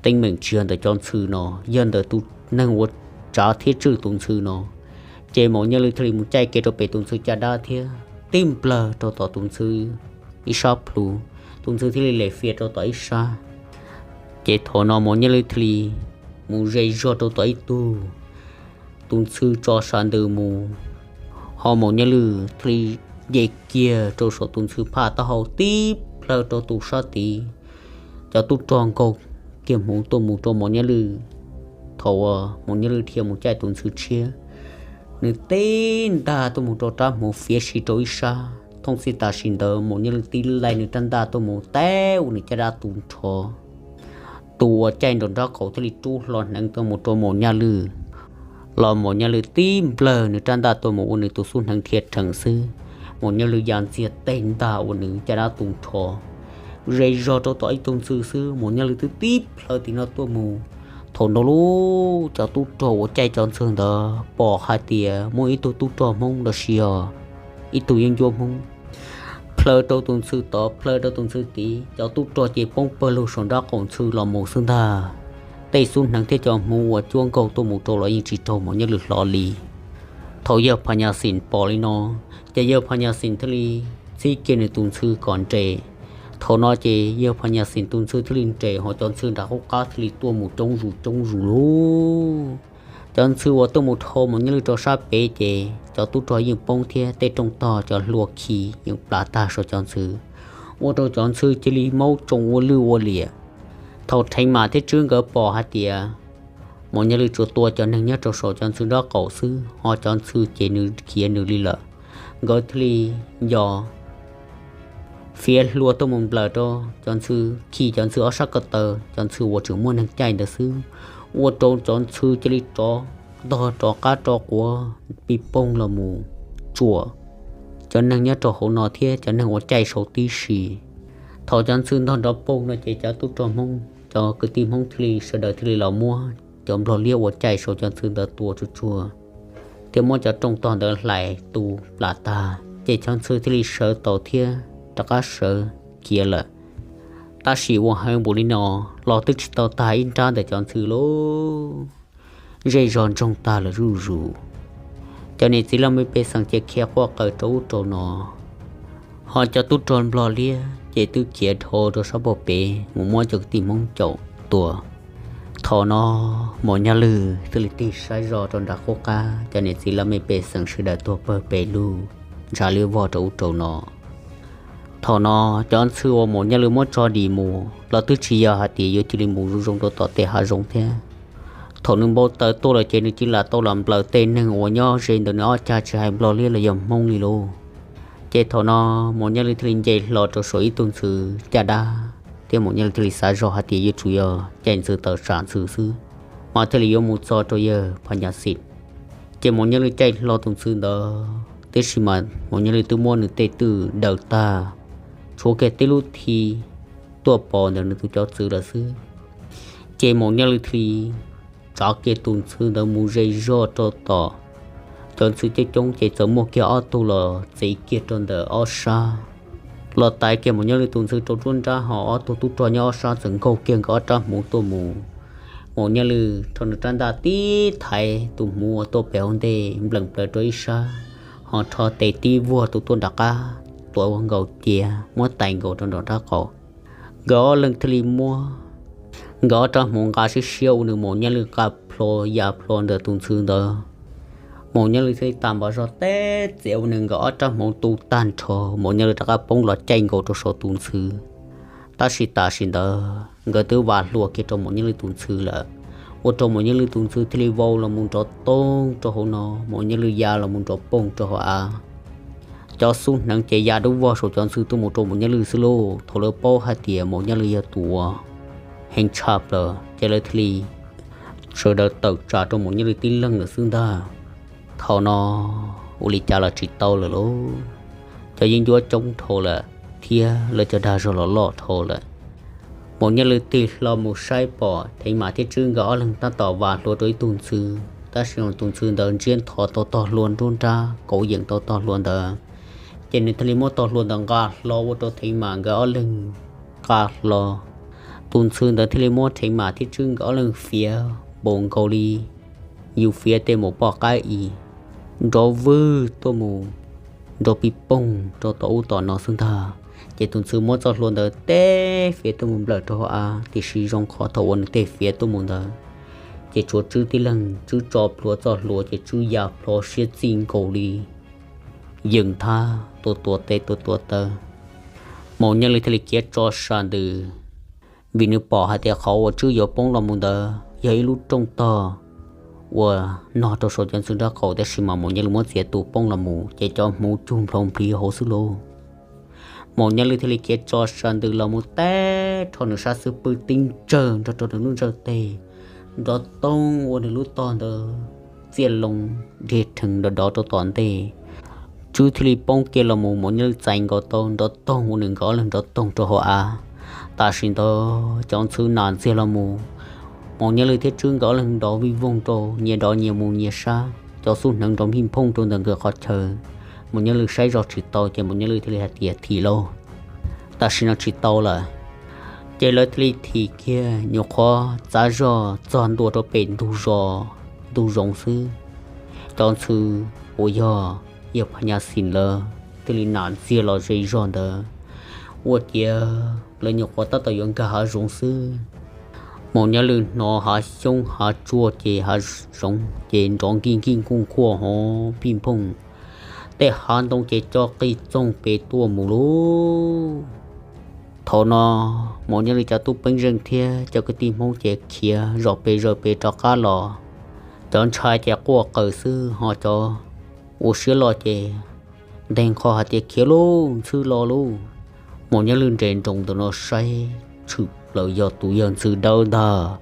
teeb meem tsis yog ntawm cov ntxhw no, yog ntawm tus neeg uas tsav thiab tswj tus ntxhw no. Ces Maum Nyaj Lwj thiaj li mus caij kiag rau pem tus ntxhw caj dab thiab tib nplawg rau tom tus ntxhw ib sab plhu, tus ntxhw thiaj li lem fias rau tom ib sab. Ces thaum no Maum Nyaj Lwj thiaj li mus ze zog rau tom ib tug, tus ntxhw tso sab ntws mus, ho Maum Nyaj Lwj thiaj li nce kiag rau saum tus ntxhw phaj taub hau tib plawg rau tus sab tid. Cov tub rog nkaug kiag hmuv tuaj mus rau Maum Nyaj Lwj. Thaum uas Maum Nyaj Lwj dhia mus caij tus ntxhw tshiab, nws tib ntaj tuaj mus rau rab hmuv fiav si rau ib sab. Thooj txhij tam sim ntawd Maum Nyaj Lwj tib laig nws rab ntaj tuaj mus teb ua nws caj dab tu nrho. Tus uas caij nraum nraub qaum thiaj li rub hlo hneev tuaj mus rau Maum Nyaj Lwj, los Maum Nyaj Lwj tib nplawg nws rab ntaj tuaj mus ua nws tus xub hneev dhia rhees xwb. Maum Nyaj Lwj ya ntxiag tej ntaj ua nws caj dab tu nrho, ze zog rau tom ib tug ntxhw xwb, Maum Nyaj Lwj twb tib plawg tim no tuaj mus. Thaum no lauj, cov tub rog uas caij cov ntxhw ntawd pom hais tias muaj ib tug tub rog Hmoob los sis yog ib tug yeeb ncuab Hmoob plawg rau tus ntxhw tod plawg rau tus ntxhw tid, cov tub rog ces poob pawg lug saum nraub qaum ntxhw los mus xwb ntag. Tej xub hneev thiab cov hmuv uas cuab nkaug tuaj mus rau los yeej tsis raug Maum Nyaj Lwj hlo li. Thaum yawg Phas Nyas Xim pom li no, ces yawg Phas Nyas Xim thiaj li txib kiag nws tus ntxhw kom nres. Thaum no ces yawg Phas Nyas Xim tus ntxhw thiaj li nres, ho cov ntxhw nram qub qab thiaj li tuaj mus coob zus coob zus lauj. Cov ntxhw uas tuaj mus dhau Maum Nyaj Lwj rau sab pem ces cov tub rog yeej poob thiab tej rooj tog cov hlua khi yeej plas tag saum cov ntxhw, ua rau cov ntxhw cia li maub tsoo ua lwj ua liam. Thaum Rheev Mas thiab Tswb nkawd pom hais tias Maum Nyaj Lwj tsuas tua cov neeg nyob rau saum cov ntxhw nraub qaum xwb, ho cov ntxhw ces nws khiav nws li lawm, nkawd thiaj li nco fiav hlua tuaj mus nplawm rau cov ntxhw, khi cov ntxhw ob sab ko taw, cov ntxhw uas tseem muaj neeg caij ntawd xwb, ua rau cov ntxhw cia li rov ntog rov qab rov quav pis poog los mus tsuam cov neeg nyob rau hauv no thiab cov neeg uas caij saud tib si. Thaum cov ntxhw ntog nrov poog no ces cov tub rog Hmoob, cov kwv tij Hmoob thiaj li sawv daws thiaj li los muab cov nplog liab uas caij saum cov ntxhw ntawd tua tsuj tsuag, thiab muab cov rooj tog ntawd hlais tu plas tag, ces cov ntxhw thiaj li sawv tau thiab rov qab sawv khiav lawm. Tab sis ua heev npaum li no los twb tsis tau tag ib nrab ntawm cov ntxhw lauj, zej zog ntsoog tag lawm zuj zus. Cov niam txiv laj mej pej xeem ces khiav quaj qw rau ub rau no, ho cov tub rog nplog liab ces twb khiav dhau rau sab pem mus muab cov kwv tij Hmoob caum tua. Thaum no Maum Nyaj Lwj thiaj li tig saib zoj rau nram qub qab, cov niam txiv laj mej pej xeem sawv daws tuag pawg pes lug, ntshav liab vog rau ub rau no. Thaum no cov ntxhw uas Maum Nyaj Lwj muab tso dim mus los twb tsis yog hais tias yuav cia li mus zoo zoo rau tom tej hav zoov thiab. Thaum nws npau taws tuaj lawm ces nws cia li lam tau los nplawm tej neeg uas nyob ze ntawm nws ob cag tsis hais nplog liab los yog Hmoob li lauj. Ces thaum no Maum Nyaj Lwj thiaj li nce hlo rau saum ib tug ntxhw caj dab, thiab Maum Nyaj Lwj thiaj li xav zoj hais tias yuav tsum yog caij ntxhw tawm tsam ntxhw xwb, mas thiaj li yuav mus txog rau yawg Phas Nyas Xim. Ces Maum Nyaj Lwj caij hlo tus ntxhw ntawd, tiam sis mas Maum Nyaj Lwj twb muab nws tej twj daws tag, tshuav kiag tib lub thi tuaj pov ntawm nws tus cov txwv lawm xwb. Ces Maum Nyaj Lwj thiaj li tsav kiag tus ntxhw ntawd mus ze zog rau tom cov ntxhw coob coob, ces txawm muaj kiag ob tug los txev kiag rau ntawm ob sab los tais kiag Maum Nyiaj Lwm tus ntxhw rau nruab nrab, ho ob tug tub rog nyob ob sab txawm nkaug kiag nkawd ob rab hmuv tuaj mus. Maum Nyiaj Lwm rho nws rab ntaj tib thaiv tus hmuv uas tuaj pem hauv ntej npleem plaws rau ib sab, ho rho tes tib vuag tus tuaj nram qab, tuav ua nkaus cia muab tais nkaus rau nram nraub qaum. Nkawd ob leeg thiaj li muab nkawd ob rab hmuv nqa siab siab ua nws Maum Nyiaj Lwm nqa plho ya plho ntawm tus ntxhw ntawd. Maum Nyiaj Lwm thiaj li tas npam zog teb txiav ua nws nkawd ob rab hmuv tu tag nrho, Maum Nyiaj Lwm rov qab poob los caij nkaus rau saum tus ntxhw. Tab sis tam sim ntawd nkawd twb vam hluas kiag rau Maum Nyiaj Lwm tus ntxhw lawm, ua rau Maum Nyiaj Lwm tus ntxhw thiaj li vau los mus nrov toog rau hauv no, Maum Nyiaj Lwm ya los mus nrov poog rau hauv av. Cov xub hneev ces ya dub vog saum cov ntxhw tuaj mus rau Maum Nyiaj Lwm xwb lauj. Thaum lawv paub hais tias Maum Nyiaj Lwm yog tus uas heev tshaj plaws ces lawv thiaj li sawv daws tawm tsam rau Maum Nyiaj Lwm tib leeg lawm xwb ntag. Thaum no ua li cas los tsis tau lawm lauj, cov yeeb ncuab coob dhau lawm thiab lawv cov dag zog los loj dhau lawm. Maum Nyiaj Lwm tig hlo mus saib pom Theev Mam thiab Tswb nkawd ob leeg tab tom vam hluas rau ib tug ntxhw, tab sis tus ntxhw ntawd ntsiab nthov tau tog hlua nruab nrab kauv yeem tau tog hlua ntawd, ces nws thiaj li muab tog hlua ntawd nqa hlo ua rau Theev Mam nkawd ob leeg nqa hlo. Tus ntxhw ntawd thiaj li muab Theev Mam thiab Tswb nkawd ob leeg fiav npaum nkaus li yus fiav tej mus poj qab i, nrov vwg tuaj mus nrov pij poog rau tom ub tom no xwb ntag. Ces tus ntxhw muab txoj hlua ntawd teb fiav tuaj mus nplawm rau hauv av, tiam sis zoo qhov thaum uas nws teb fiav tuaj mus ntawd ces tshuav Tswb tib leeg, Tswb tso plhuav txoj hlua ces Tswb ya plho siab txij nkaus li yees thab tua tuav tes tua tuav taw. Maum Nyiaj Lwm thiaj li khiav tso sa ntws, vim nws pom hais tias qhov uas Tswb yuav poob los mus ntawd yog ib lub rooj tog uas nog rau saum cov ntxhw nraub qaum, tab sis mas Maum Nyiaj Lwm muab txiav tus poob los mus ces cov hmuv cug nplhov npliv hauv xwb lauj. Maum Nyiaj Lwm thiaj li khiav tso sa ntws los mus teb rho nws sab xub pwg tib ntsawg nrog rau nws lub ntsawg teg, nrov toog ua nws lub tog ntawd txiaj loo dhia rhees nrov dov rau tom ntej. Tswb thiaj li poob kiag los mus, Maum Nyiaj Lwm txais nkaus tau nrov toog ua nws nkawd ob leeg nrov toog rau hauv av. Tam sim ntawd cov ntxhw nam ntxiag los mus, Maum Nyiaj Lwm thiab Tswb nkawd ob leeg nrov vij voog rau nyias dov nyias mus nyias sab, cov xub hneev nrov npij nphooj rau ntawm nkawd qhov chaw. Maum Nyiaj Lwm saib zog tsis tau ces Maum Nyiaj Lwm thiaj li hais tias thim lauj, tam sim no tsis tau lawm. Ces lawv thiaj li thim kiag nyuam qhuav txav zog txog ntua rau pem ntug zos, ntug zoov xwb, cov ntxhw uas yog yawg Phas Nyas Xim lawv thiaj li nam ntxiag los ze zog ntawd. Ua ciav lawv nyuam qhuav tab tom yuav nkag hav zoov xwb, Maum Nyiaj Lwm hnov hav xyoob hav tsuag ces hav zoov ces nrov nkij nkij nkuj nkuaj hov pij nphooj, tej hav ntoo ces co qij txoog pes tuaj mus lauj. Thaum no Maum Nyiaj Lwm cov tub peeb zeej thiab cov kwv tij Hmoob ces khiav zom pes zawm pes rov qab los, cov ntshai ces quaj qawm xwb, ho cov ua siab loj ces nteg nqho hais tias khiav lauj, ntxhw los lauj. Maum Nyiaj Lwm nres nroos ntawm no saib tshwm plaws yog tus yawg ntxhw dawb ntag.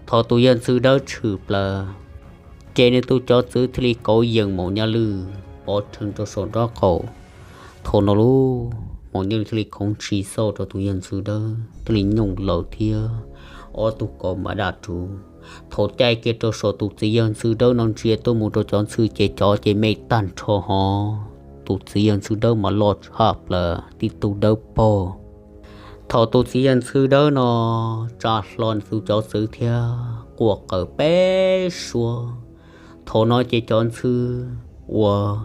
Thaum tus yawg ntxhw dawb tshwm plaws, ces nws tus cov txwv thiaj li kauv yeem Maum Nyiaj Lwm pov rhees rau saum nraub qaum. Thaum no lauj, Maum Nyiaj Lwm thiaj li khoov ntshis xauj rau tus yawg ntxhw dawb thiaj li nyooj laws thiab ob tug kaus mab dam ruv. Thaum caij kiag rau saum tus txiv yawg ntxhw dawb no ntsia tuaj mus rau cov ntxhw ces cov ces me tag nrho hov, tus txiv yawg ntxhw dawb mas loj tshaj plaws tib tug dawb paug. Thaum tus txiv yawg ntxhw dawb no tsa hlo nws tus cov txwv thiab quaj qawm peb suab, thaum no ces cov ntxhw uas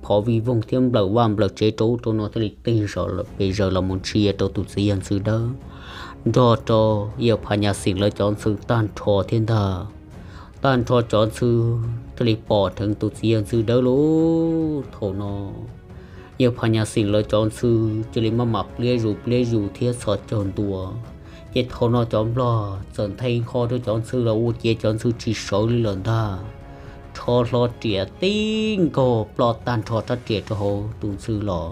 phov vij voog thiab nplawm vaj nplawm tsev rau ub rau no thiaj li tig pes zaws los mus ntsia rau tus txiv yawg ntxhw dawb nrog rau yawg Phas Nyas Xim lawv cov ntxhw tag nrho thiab ntag. Tag nrho cov ntxhw thiaj li pom dheev tus txiv yawg ntxhw dawb lauj. Thaum no yawg Phas Nyas Xim lawv cov ntxhw cia li maj mam pliab zus pliab zus thiab txhos caug ntua. Ces thaum no cov nplog txawm nthe nqho rau cov ntxhw los ua ciav cov ntxhw tsis sawv li lawm ntag. Rho hlo riam tib nkaug ploj tag nrho rab riam rau hauv tus ntxhw los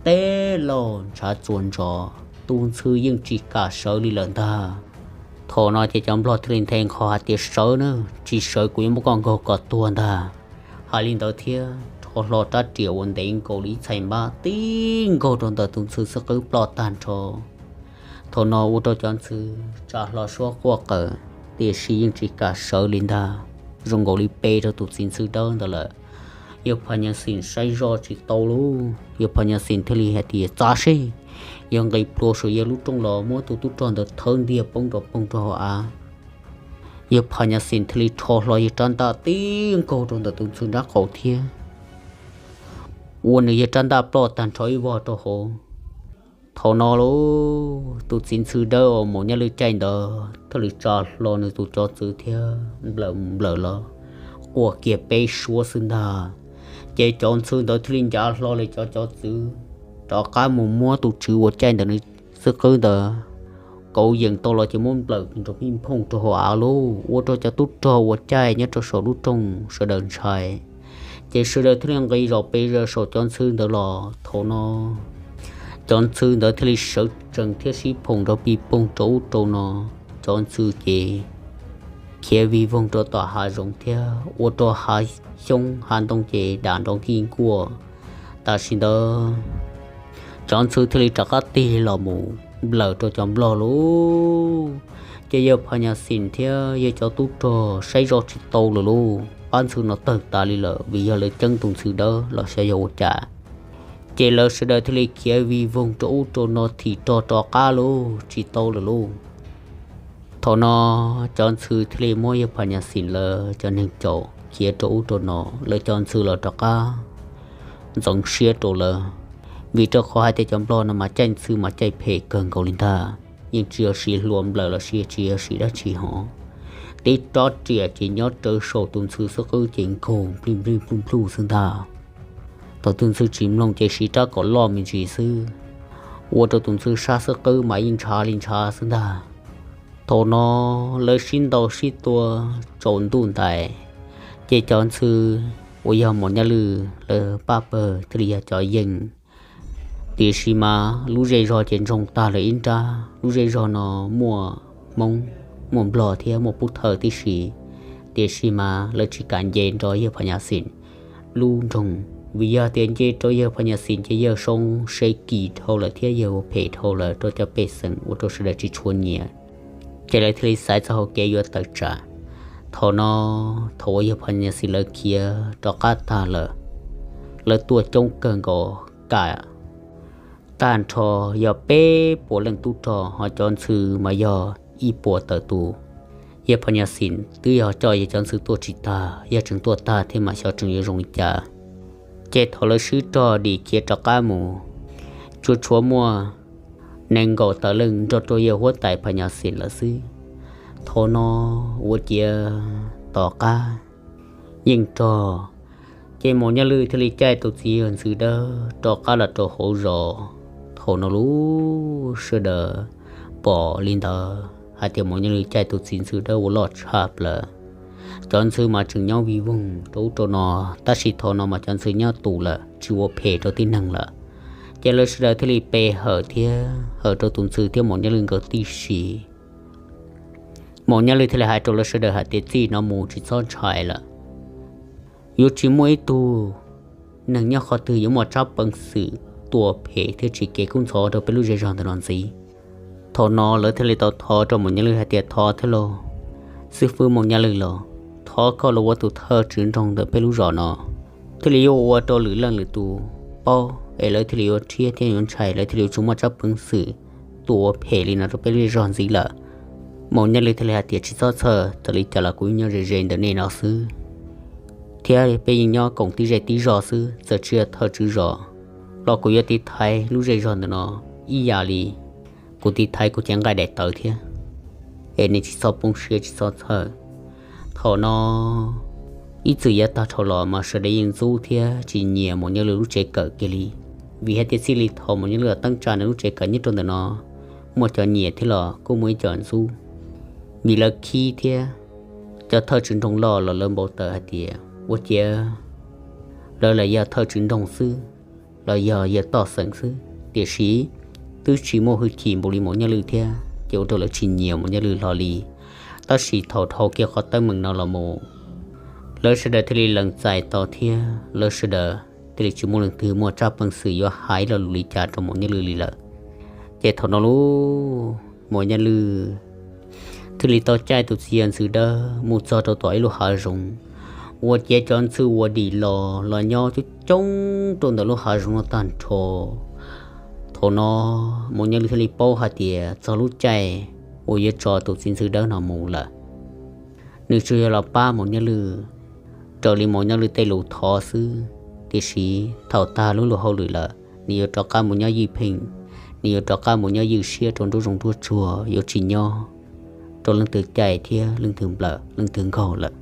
teb lauj ntshav tsuas ntsos, tus ntxhw yeej tsis kam sawv li lawm ntag. Thaum no ces cov nplog thiaj li nthe nqho hais tias sawv na, tsis sawv kuv yuav muab koj nkaug kom tuag ntag. Hais li ntawd thiab rho hlo rab riam uas ntev nkaus li ib txhais npab tib nkaug rau ntawm tus ntxhw xwb qwb ploj tag nrho. Thaum no ua rau cov ntxhw tsa hlo suab quaj qawm, tiam sis yeej tsis kam sawv li ntag, zoo nkaus li pe rau tus txiv ntxhw dawb ntawd lawm. Yawg Phas Nyas Xis saib zoj tsis tau lauj, Yawg Phas Nyas Xis thiaj li hais tias, Txav seb! Yawg nqis plhuav saum yawg lub rooj los muab tus tub rog ntawd thawb ntiag poob rau poog rau hauv av. Yawg Phas Nyas Xis thiaj li rho hlo yawg rab ntaj tib nkaug rau ntawm tus ntxhw nrab qaum thiab ua nws yawg rab ntaj ploj tag nrho ib vog rau hauv. Thaum no lauj, tus txiv ntxhw dawb uas Maum Nyaj Lwj caij ntawd thiaj li tsa hlo nws tus cov txwv thiab nplawm nplawm los quaj kiag peb suab xwb ntag. Ces cov ntxhw ntawd thiaj li ncav hlo li cov cov txwv rov qab mus muab tus tswv uas caij ntawm nws xwb qwb ntawd kauv yees tau los ces muab nplawm nrov mij nphooj rau hauv av lauj, ua rau cov tub rog uas caij nyob rau saum lub rooj sawv daws ntshai. Ces sawv daws thiaj li nqis zom pes zaws saum cov ntxhw ntawd los. Thaum no cov ntxhw ntawd thiaj li sawv tsees thiab sib phoom nrov pij poog rau ub rau no. Cov ntxhw ces khiav vij voog rau tom hav zoov thiab ua rau hav xyoob hav ntoo ces dam nrov nkij nkuaj. Tam sim ntawd cov ntxhw thiaj li rov qab tig los mus nplawm rau cov nplog lauj. Ces yawg Phas Nyas Xis thiab yawg cov tub rog saib zoj tsis tau lawm lauj, pab ntxhw no tawg tas li lawm vim yog lawv ceeb tus ntxhw dawb los xyov yog ua cas. Ces lawv sawv daws thiaj li khiav vij voog rau ub rau no thim rog rov qab lauj, tsis tau lawm lauj. Thaum no cov ntxhw thiaj li muab yawg Phas Nyas Xis lawv cov neeg caum khiav rau ub rau no, lawv cov ntxhw los rov qab ntxeev siab rau lawv, vim rau qhov hais tias cov nplog no mas caij ntxhw mas caij phem kawg nkaus li ntag, yeej tsis yog siv hlua nplawm los sis tsis yog siv dab tsi hov. Tib rab riam ces nyob rawv saum tus ntxhw xwb qwb ces nkaug nplij nplij nplug nplug xwb ntag. Thaum tus ntxhw tsis mloog ces siv rab kaum loj me ntsis xwb, ua rau tus ntxhw sab xwb qwb mas yeej ntshav li ntshav xwb ntag. Thaum no lawv sib ntaus sib tua tsaus ntuj ntais, ces cov ntxhw uas yog Maum Nyaj Lwj lawv pab pawg thiaj li yog cov yeej. Tiam sis mas lub zej zog ces ntsoog tag lawm ib nrab. Lub zej zog no muaj Hmoob, muaj Nplog thiab muaj Pub Thawj tib si, tiam sis mas lawv tsis kam nce nrog yawg Phas Nyas Xis lub nroog, vim yog tias nce rau yawg Phas Nyas Xis ces yawg soo se kis dhau lawm thiab yawg ua phem dhau lawm rau cov pej xeem ua rau sawv daws tsis tshua nyiam. Ces lawv thiaj li xaiv txoj hau kev yuav tawm tsam. Thaum no, thaum uas yawg Phas Nyas Xis lawv khiav rov qab tag lawm, lawv tuaj coob kawg nkaus, kam tag nrho yog peb puas leej tub rog, ho cov ntxhw mas yog ib puas tawm tus. Yawg Phas Nyas Xis twb yog coj yawg cov ntxhw tuaj tsis tag, yog tseem tuaj tag thiab mas xyov tseem yuav zoo li cas. Ces thaum lawv swb rog dim khiav rov qab mus, tsuas tshuav muaj nees nkaum tawm leej nrog rau yawg huab tais Phas Nyas Xis lawm xwb. Thaum no ua ciav tom qab yeej rog, ces Maum Nyaj Lwj thiaj li caij tus txiv yawg ntxhw dawb rov qab los rau hauv zos. Thaum no lub sawv daws pom li ntawd hais tias Maum Nyaj Lwj caij tus txiv ntxhw dawb ua loj tshaj plaws. Cov ntxhw mas tseem nyob vij voog rau ub rau no, tab sis thaum no mas cov ntxhw nyob tus lawm tsis ua phem rau tib neeg lawm. Ces lawv sawv daws thiaj li pe hawm thiab hawm rau tus ntxhw thiab Maum Nyaj Lwj nkawd tib si. Maum Nyaj Lwj thiaj li hais rau lawv sawv daws hais tias txij no mus tsis txhob ntshai lawm. Yuav tsis muaj ib tug neeg nyob qhov twg yuav muaj tsab peev xwm tua phem thiab tsim kev kub ntxhov rau peb lub zej zog ntawm no ntxiv. Thaum no lawv thiaj li tau thov rau Maum Nyaj Lwj hais tias thov thiab lauj, xib fwb Maum Nyaj Lwj los, thov koj los ua tus thawj tswv nroog ntawm peb lub zos no, thiaj li yuav ua rau lwm leej lwm tus paub es lawv thiaj li yuav rhiab thiab yuav ntshai, lawv thiaj li yuav tsis muaj tsab peev xwm tua phem li no rau peb lub zej zog ntxiv lawm. Maum Nyaj Lwj thiaj li hais tias tsis txhob txhawj, txawm li cas los kuv yeej nyob ze ze ntawm nej no xwb, thiab peb yeej nyob koom tib zej tib zog xwb, txawm tsis yog thawj tswv zos los kuv yuav tiv thaiv lub zej zog ntawm no ib yam li kuv tiv thaiv kuv cev nqaij daim tawv thiab. Es nej tsis txhob poob siab tsis txhob txhawj. Thaum no ib txwm yav tag dhau los mas sawv daws yeej ntxub thiab tsis nyiam Maum Nyaj Lwj lub tsev kawm kiag li, vim hais tias txij li thaum Maum Nyaj Lwj teeb tsa nws lub tsev kawm nyob rau ntawm no, muaj cov nyiam thiab los kuj muaj ib co ntxub, vim lawv khib thiab. Cov thawj tswv nroog loj los lawv npau taws hais tias ua ciav lawv lam yog thawj tswv nroog xwb, los yog yawg toj xeem xwb, tiam sis twb tsis muaj hwj chim npaum li Maum Nyaj Lwj thiab, ces ua rau lawv tsis nyiam Maum Nyaj Lwj hlo li. Tab sis thaum dhau kiag qhov teeb meem no los mus, lawv sawv daws thiaj li lees txais tau thiab lawv sawv daws thiaj li tsis muaj leej twg muaj tsab peev xwm yuav hais lo lus li cas rau Maum Nyaj Lwj li lawm. Ces thaum no lub Maum Nyaj Lwj thiaj li tau caij tus txiv yawg ntxhw dawb mus txog rau tom ib lub hav zoov, ua ciav cov ntxhw ua dim los los nyob coob coob rau ntawm lub hav zoov no tag nrho. Thaum no Maum Nyaj Lwj thiaj li paub hais tias txog lub caij uas yuav tso tus txiv ntxhw dawb no mus lawm. Nws tsuas yog los pab Maum Nyaj Lwj raws li Maum Nyaj Lwj tej lus thov xwb, tiam sis thaum tag lub luag hauj lwm lawm, nws yuav rov qab mus nyob ywj pheej, nws yuav rov qab mus nyob ywj siab rau nruab zoov nruab tsuag, yuav tsis nyob rau leej twg cai thiab leej twg nplawm leej twg nkaug lawm.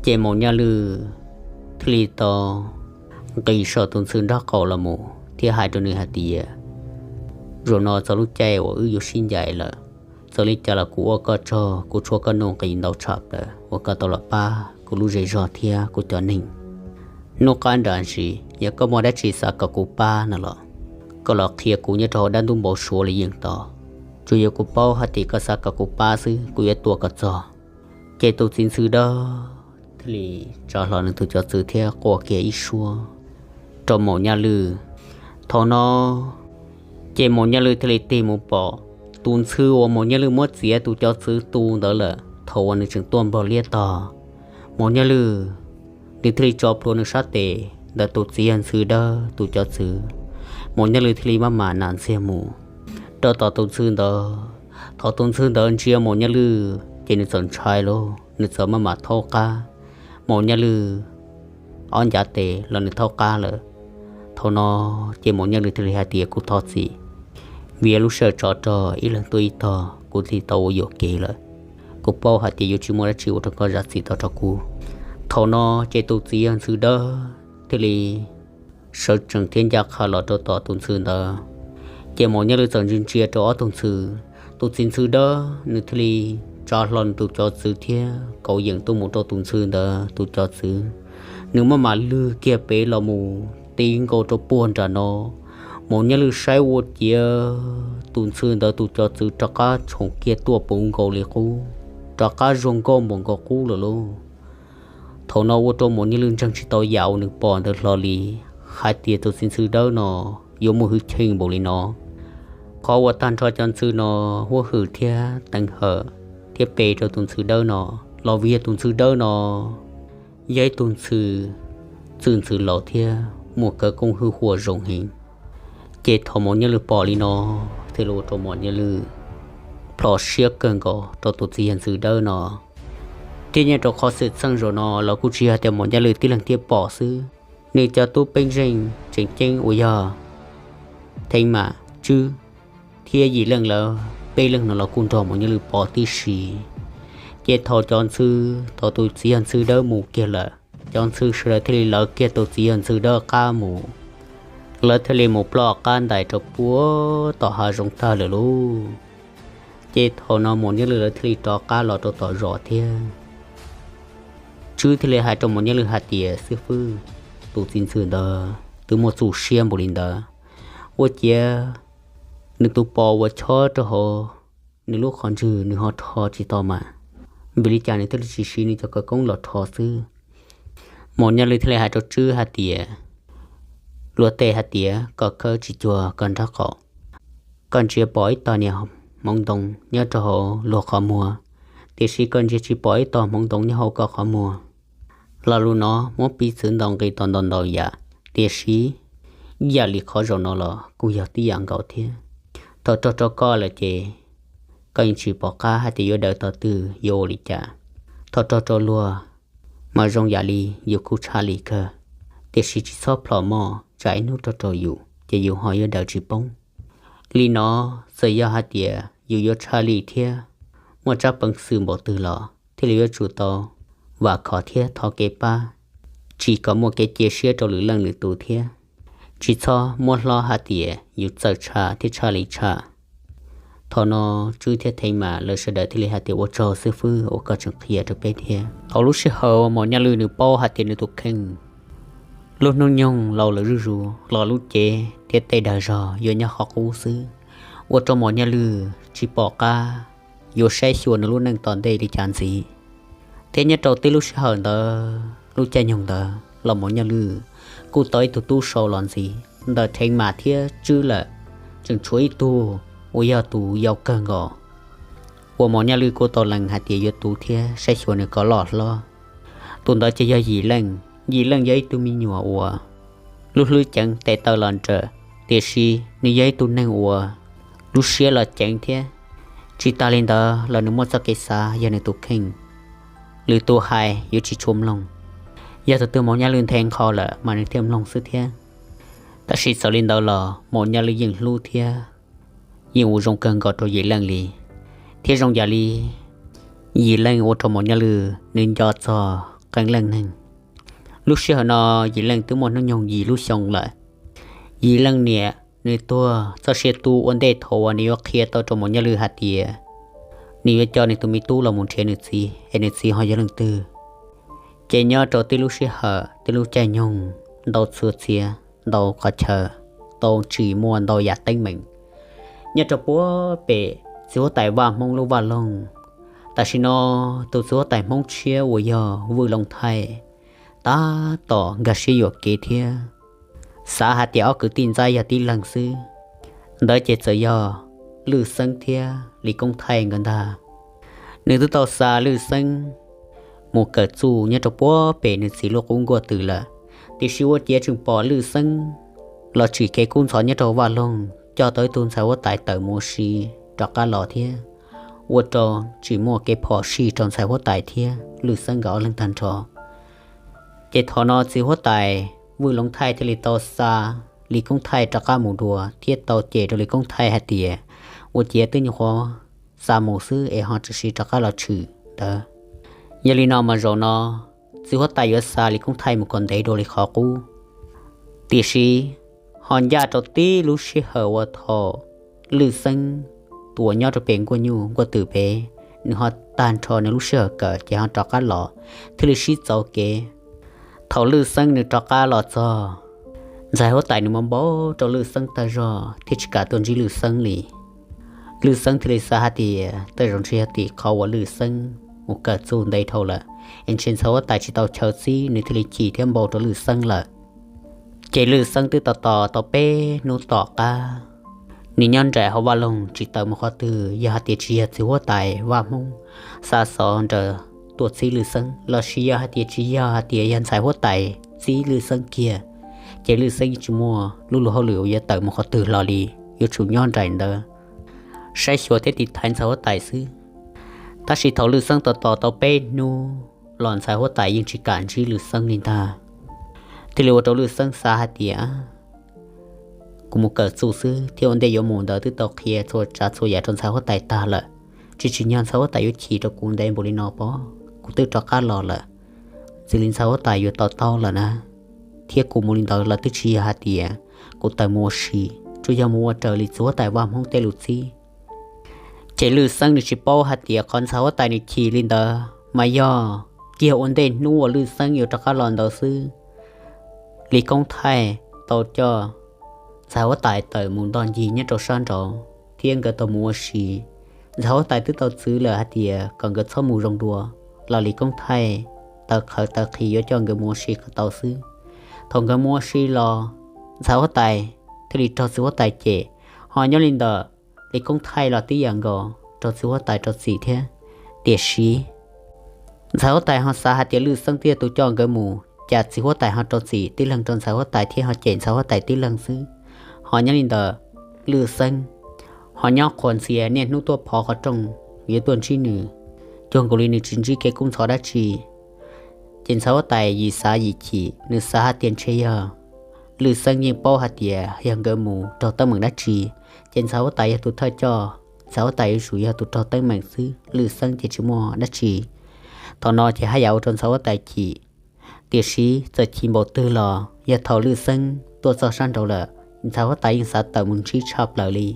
Ces Maum Nyaj Lwj thiaj li tau nqis saum tus ntxhw nraub qaum los mus thiab hais rau nws hais tias, zaum no txog lub caij uas wb yuav sib ncaim lawm. Txawm li cas los kuv ua koj tsaug, kuv tshuav koj nuj nqis ntau tshaj plaws uas koj tau los pab kuv lub zej zog thiab kuv cov neeg. Hnub qab nram ntsis yog koj muaj dab tsi xav kom kuv pab no los, koj los qhia kuv nyob rau hauv dab ntub npau suav li yeej tau. Tsuas yog kuv paub hais tias koj xav kom kuv pab xwb kuv yuav tuaj kom txog. Ces tus txiv ntxhw dawb thiaj li tsa hlo nws tus cov txwv thiab quaj kiag ib suab rau Maum Nyaj Lwj. Thaum no ces Maum Nyaj Lwj thiaj li tig mus pom tus ntxhw uas Maum Nyaj Lwj muab txiav tus cov txwv tu ntawd lawm. Thaum uas nws tseem tuaj nplog liab tog, Maum Nyaj Lwj nws thiaj li tso plhuav nws sab tes ntawm tus txiv yawg ntxhw dawb tus cov txwv. Maum Nyaj Lwj thiaj li maj mam nam ntxiag mus rau tom tus ntxhw ntawd. Thaum tus ntxhw ntawd ntsia Maum Nyaj Lwj ces nws txawm ntshai lauj, nws txawm maj mam thaub qab. Maum Nyaj Lwj ob ncav tes los nws thaub qab lawm. Thaum no ces Maum Nyaj Lwj thiaj li hais tias, kuv thov txim, vim lub sij hawm tsov rog ib leeg tuaj ib tog kuv thiaj tau ua yuam kev lawm. Kuv paub hais tias yuav tsis muaj dab tsi ua rau koj zam txim tau rau kuv. Thaum no ces tus txiv yawg ntxhw dawb thiaj li sawv tsees thiab ncaj qha los rau tom tus ntxhw ntawd. Ces Maum Nyaj Lwj txawm ntsia ntsia rau ob tug ntxhw, tus txiv ntxhw dawb nws thiaj li tsa hlo nws tus cov txwv thiab kauv yeem tuaj mus rau tus ntxhw ntawd tus cov txwv. Nws maj mam lwg kiag pem los mus ti nkaus rau puag nram no. Maum Nyaj Lwj saib ua ciav tus ntxhw ntawd tus cov txwv rov qab tshoom kiag tuaj puv nkaus li qub, rov qab zuag nkauj npaum nkaus qub lawm lauj. Thaum no ua rau Maum Nyaj Lwj ntseeg tsis tau yam uas nws pom ntawd hlo li, hais tias tus txiv ntxhw dawb no yuav muaj hwj chim npaum li no. Qhov uas tag nrho cov ntxhw no huab hwm thiab teev hawm thiab pe rau tus ntxhw dawb no los vim yog tus ntxhw dawb no yog ib tug ntxhw txwj ntxhw laus thiab muaj khawv koob hwj huam zoo heev. Ces thaum Maum Nyaj Lwj pom li no thiaj li ua rau Maum Nyaj Lwj plhom siab kawg nkaus rau tus txiv yawg ntxhw dawb no. Thiab nyob rau qhov xwm txheej zaum no los kuj tsis yog tias Maum Nyaj Lwj tib leeg thiaj pom xwb, nws cov tub peeb zeej tseem ceeb uas yog Theev Mam, Tswb thiab Yim Leej lawv peb leeg no los kuj nrog Maum Nyaj Lwj pom tib si. Ces thaum cov ntxhw, thaum tus txiv yawg ntxhw dawb mus kiag lawm, cov ntxhw sawv daws thiaj li lawv kiag tus txiv yawg ntxhw dawb qab mus. Lawv thiaj li mus ploj qab ntais rau puag tom hav zoov tag lawm lauj. Ces thaum no Maum Nyaj Lwj lawv thiaj li rov qab los rau tom zos thiab. Tswb thiaj li hais rau Maum Nyaj Lwj hais tias, xib fwb, tus txiv ntxhw ntawd twb muaj txuj siab npaum li ntawd, ua ciav nws tus pos uas chob rau hauv nws lub qhov ntswg nws ho rho tsis tau mas, vim li cas nws thiaj li tsis siv nws cov khawv koob los rho xwb? Maum Nyaj Lwj thiaj li hais rau Tswb hais tias, luag tej hais tias koj khawb tsis cuag koj nraub qaum. Koj ntsia pom ib tog niag hmoov ntoo nyob rau hauv luag qhov muag, tiam sis koj ntsia tsis pom ib tog hmoov ntoo nyob hauv koj qhov muag. Lo lus no muab piv txwv ntau nqi tau ntau ntau yam, tiam sis ib yam li qhov zaum no los kuj yog tib yam nkaus thiab. Thaum raug rau koj lawm ces koj yeej tsis pom qab hais tias yuav daws tog twg yuav ua li cas. Thaum raug rau luag mas zoo yam li yus kuj tshaj lij kawg, tiam sis tsis txhob plhom moj, tsam ib hnub raug rau yus ces yus ho yuav daws tsis poob. Li no, txawm yog hais tias yus yuav tshaj lij thiab muaj tsab peev xwm npaum twg los thiaj li yuav tsum tau vam khom thiab thov kev pab, tsis kom muaj kev cia siab rau lwm leej lwm tus thiab. Tsis txhob muab hlob hais tias yus txawj tshaj thiab tshaj li tshaj. Thaum no Tswb thiab Theev Mam lawv sawv daws thiaj li hais tias, ua tsaug xib fwb uas koj tseem qhia rau peb thiab. Thaum lub sij hawm Maum Nyaj Lwj nws paub hais tias nws tus kheej lub hnub nyoog laus lawm zuj zus los lub cev thiab tej dag zog yuav nyob qhov qub xwb, ua rau Maum Nyaj Lwj tsis pom qab yuav saib xyuas nws lub neej tom ntej li cas ntxiv. Thiab nyob rau tib lub sij hawm ntawd lub caij nyoog ntawd los Maum Nyaj Lwj kuj tau ib tug tub sau los ntxiv ntawm Theev Mam thiab Tswb lawm, tseem tshuav ib tug uas yog tus yau kawg nkaus uas Maum Nyaj Lwj kuj tau lees hais tias yuav tu thiab saib xyuas nws kom loj hlob. Tus ntawd ces yog Yim Leej. Yim Leej yog ib tug me nyuam uas lub hlwb ceev tes taw los nrawm, tiam sis nws yog ib tug neeg uas lub siab los ceev thiab. Tsis tas li ntawd los nws muaj txoj kev xav yog nws tus kheej, lwm tus hais yuav tsis tshua mloog. Yog tus twg Maum Nyaj Lwj nthe nqho lawm mas nws thiaj mloog xwb thiab. Tab sis txawm li ntawd los Maum Nyaj Lwj yeej hlub thiab yeej ua zoo kawg nkaus rau Yim Leej li, thiab zoo yam li Yim Leej ua rau Maum Nyaj Lwj nws nco txog qee leej neeg. Lub sij hawm no Yim Leej twb muaj hnub nyoog yim lub xyoo lawm. Yim Leej niam nws tuag txoj sia tu ua ntej thaum uas nws yuav qhia tau rau Maum Nyaj Lwj hais tias nws yuav coj nws tus me tub los mus nrhiav nws txiv es nws txiv ho yog leej twg. Ces nyob rau tib lub sij hawm tib lub caij nyoog ntau txhua txhia ntau qhov chaw, tau tsim muaj ntau yam teeb meem nyob rau puag pem txiv huab tais vaj Hmoob lub vaj loog. Tam sim no tus txiv huab tais Hmoob tshiab uas yog Vwj Loov Thaij tab tom nkag siab yuam kev thiab xav hais tias ob kwv tij ntxaib yog tib leeg xwb. Ntawd ces txawm yog Lwj Xeeb thiab Lis Koob Thaij nkawd ntag. Nws twb tau xa Lwj Xeeb mus kawm txuj nyob rau puag pem nws txiv lub qub nkuaj twm lawm, tiam sis ua ciav tseem pom Lwj Xeeb los tsim kev kub ntxhov nyob rau vaj loog, coj tau ib tug ntxhais huab tais tawm mus ua si rov qab los thiab ua rau tsis muaj kev phom sij rau ntxhais huab tais thiab Lwj Xeeb nkawd ob leeg tag nrho. Ces thaum no txiv huab tais Vwj Loov Thaij thiaj li tau xa Lis Koob Thaij rov qab mus dua thiab tau cem rau Lis Koob Thaij hais tias ua ciav twb nyuam qhuav xa mus xwb es ho tseem rov qab los tshwm ntawd. Yog li no mas zaum no txiv huab tais yuav xa Lis Koob Thaij mus kom ntev dua li qhov qub. Tiam sis ho ncaj rau tib lub sij hawm uas thaum Lwj Xeeb tus uas nyob rau pem nkuaj nyuj nkuaj twm pem, nws ho tag nrho nws lub sij hawm kawm ces ho rov qab los thiaj li sib txawv kev. Thaum Lwj Xeeb nws rov qab los txog, ntxhais huab tais nws mam npau rau Lwj Xeeb tag zog thiab tsis kam tuaj ntsib Lwj Xeeb li. Lwj Xeeb thiaj li xav hais tias tej zaum ntshe yog tim qhov uas Lwj Xeeb mus kawm txuj ntev dhau lawm es ntshe ntxhais huab tais tsis tau chaw txib, nws thiaj li chim thiab npau rau Lwj Xeeb lawm. Ces Lwj Xeeb twb tos tos tau peb hnub tom qab, nws nyob nraim hauv vaj loog tsis tawm mus qhov twg. Yog hais tias tsis yog txiv huab tais vaj Hmoob xa xov nrawm tuaj txib Lwj Xeeb, lossis yog hais tias tsis yog hais tias yog ntxhais huab tais txib Lwj Xeeb kiag, ces Lwj Xeeb yeej tsis muaj lub luag hauj lwm uas yuav tawm mus qhov twg los li, yuav tsum nyob nraim ntawd saib xyuas thiab tiv thaiv ntxhais huab tais xwb. Tab sis thaum Lwj Xeeb tos tos tau peb hnub los ntxhais huab tais yeej tsis kam ntsib Lwj Xeeb li ntag. Thiaj li ua rau Lwj Xeeb xav hais tias kuv mus kawm txuj xwb thiab ua ntej yuav mus ntawd twb tau qhia txhua tsav txhua yam rau ntxhais huab tais tag lawm, tsis tsim nyog ntxhais huab tais yuav chim rau kuv ntev npaum li no pob. Kuv twb rov qab los lawm, txij li ntxhais huab tais yuav to taub lawm na, thiab kuv mus li ntawd los twb tsis yog hais tias kuv tawm mus ua si, tsuas yog mus ua raws li txiv huab tais vaj Hmoob tej lus txib. Ces Lwj Xeeb nws tsis paub hais tias qhov ntxhais huab tais nws chim li ntawd mas yog kiag ua ntej hnub uas Lwj Xeeb yuav rov qab los ntawd xwb. Lis Koob Thaij tau coj ntxhais huab tais tawm mus ntoj ncig nyob rau sab nraud thiab nkawd tau mus ua si. Ntxhais huab tais twb tau txwv lawm hais tias kom nkawd txhob mus zoo dua, los Lis Koob Thaij taw qhawv taw qhis yuav coj nkawd mus ua si kom tau xwb. Thaum nkawd mus ua si los, ntxhais huab tais thiaj li raug txiv huab tais cem, ho nyob li ntawm Lis Koob Thaij los tib yam nkaus, raug txiv huab tais rau txim thiab. Tiam sis ntxhais huab tais ho xav hais tias Lwj Xeeb twb yog tus coj nkawd mus, cas txiv huab tais ho rau txim tib leeg rau ntxhais huab tais thiab ho cem ntxhais huab tais tib leeg xwb. Ho nyob li ntawm Lwj Xeeb ho nyob qhuas ntxias niaj hnub tuaj phov qhov rooj yuav tuaj ntsib nws, cuag nkaus li nws tsis ntsib kev kub ntxhov dab tsi. Ces ntxhais huab tais yim xav yim chim, nws xav hais tias ntshe yog Lwj Xeeb yeej paub hais tias yog nkawd mus raug teeb meem dab tsi, ces ntxhais huab tais yog tus thawj coj, ntxhais huab tais yuav tsum yog tus raug teeb meem xwb, Lwj Xeeb ces tsis muaj dab tsi. Thaum no ces haj yam ua rau ntxhais huab tais chim. Tiam sis txawm chim npaum twg los yog thaum Lwj Xeeb tuaj txog sab nraud lawm, ntxhais huab tais yeej xav tawm mus ntsib tshaj plaws li.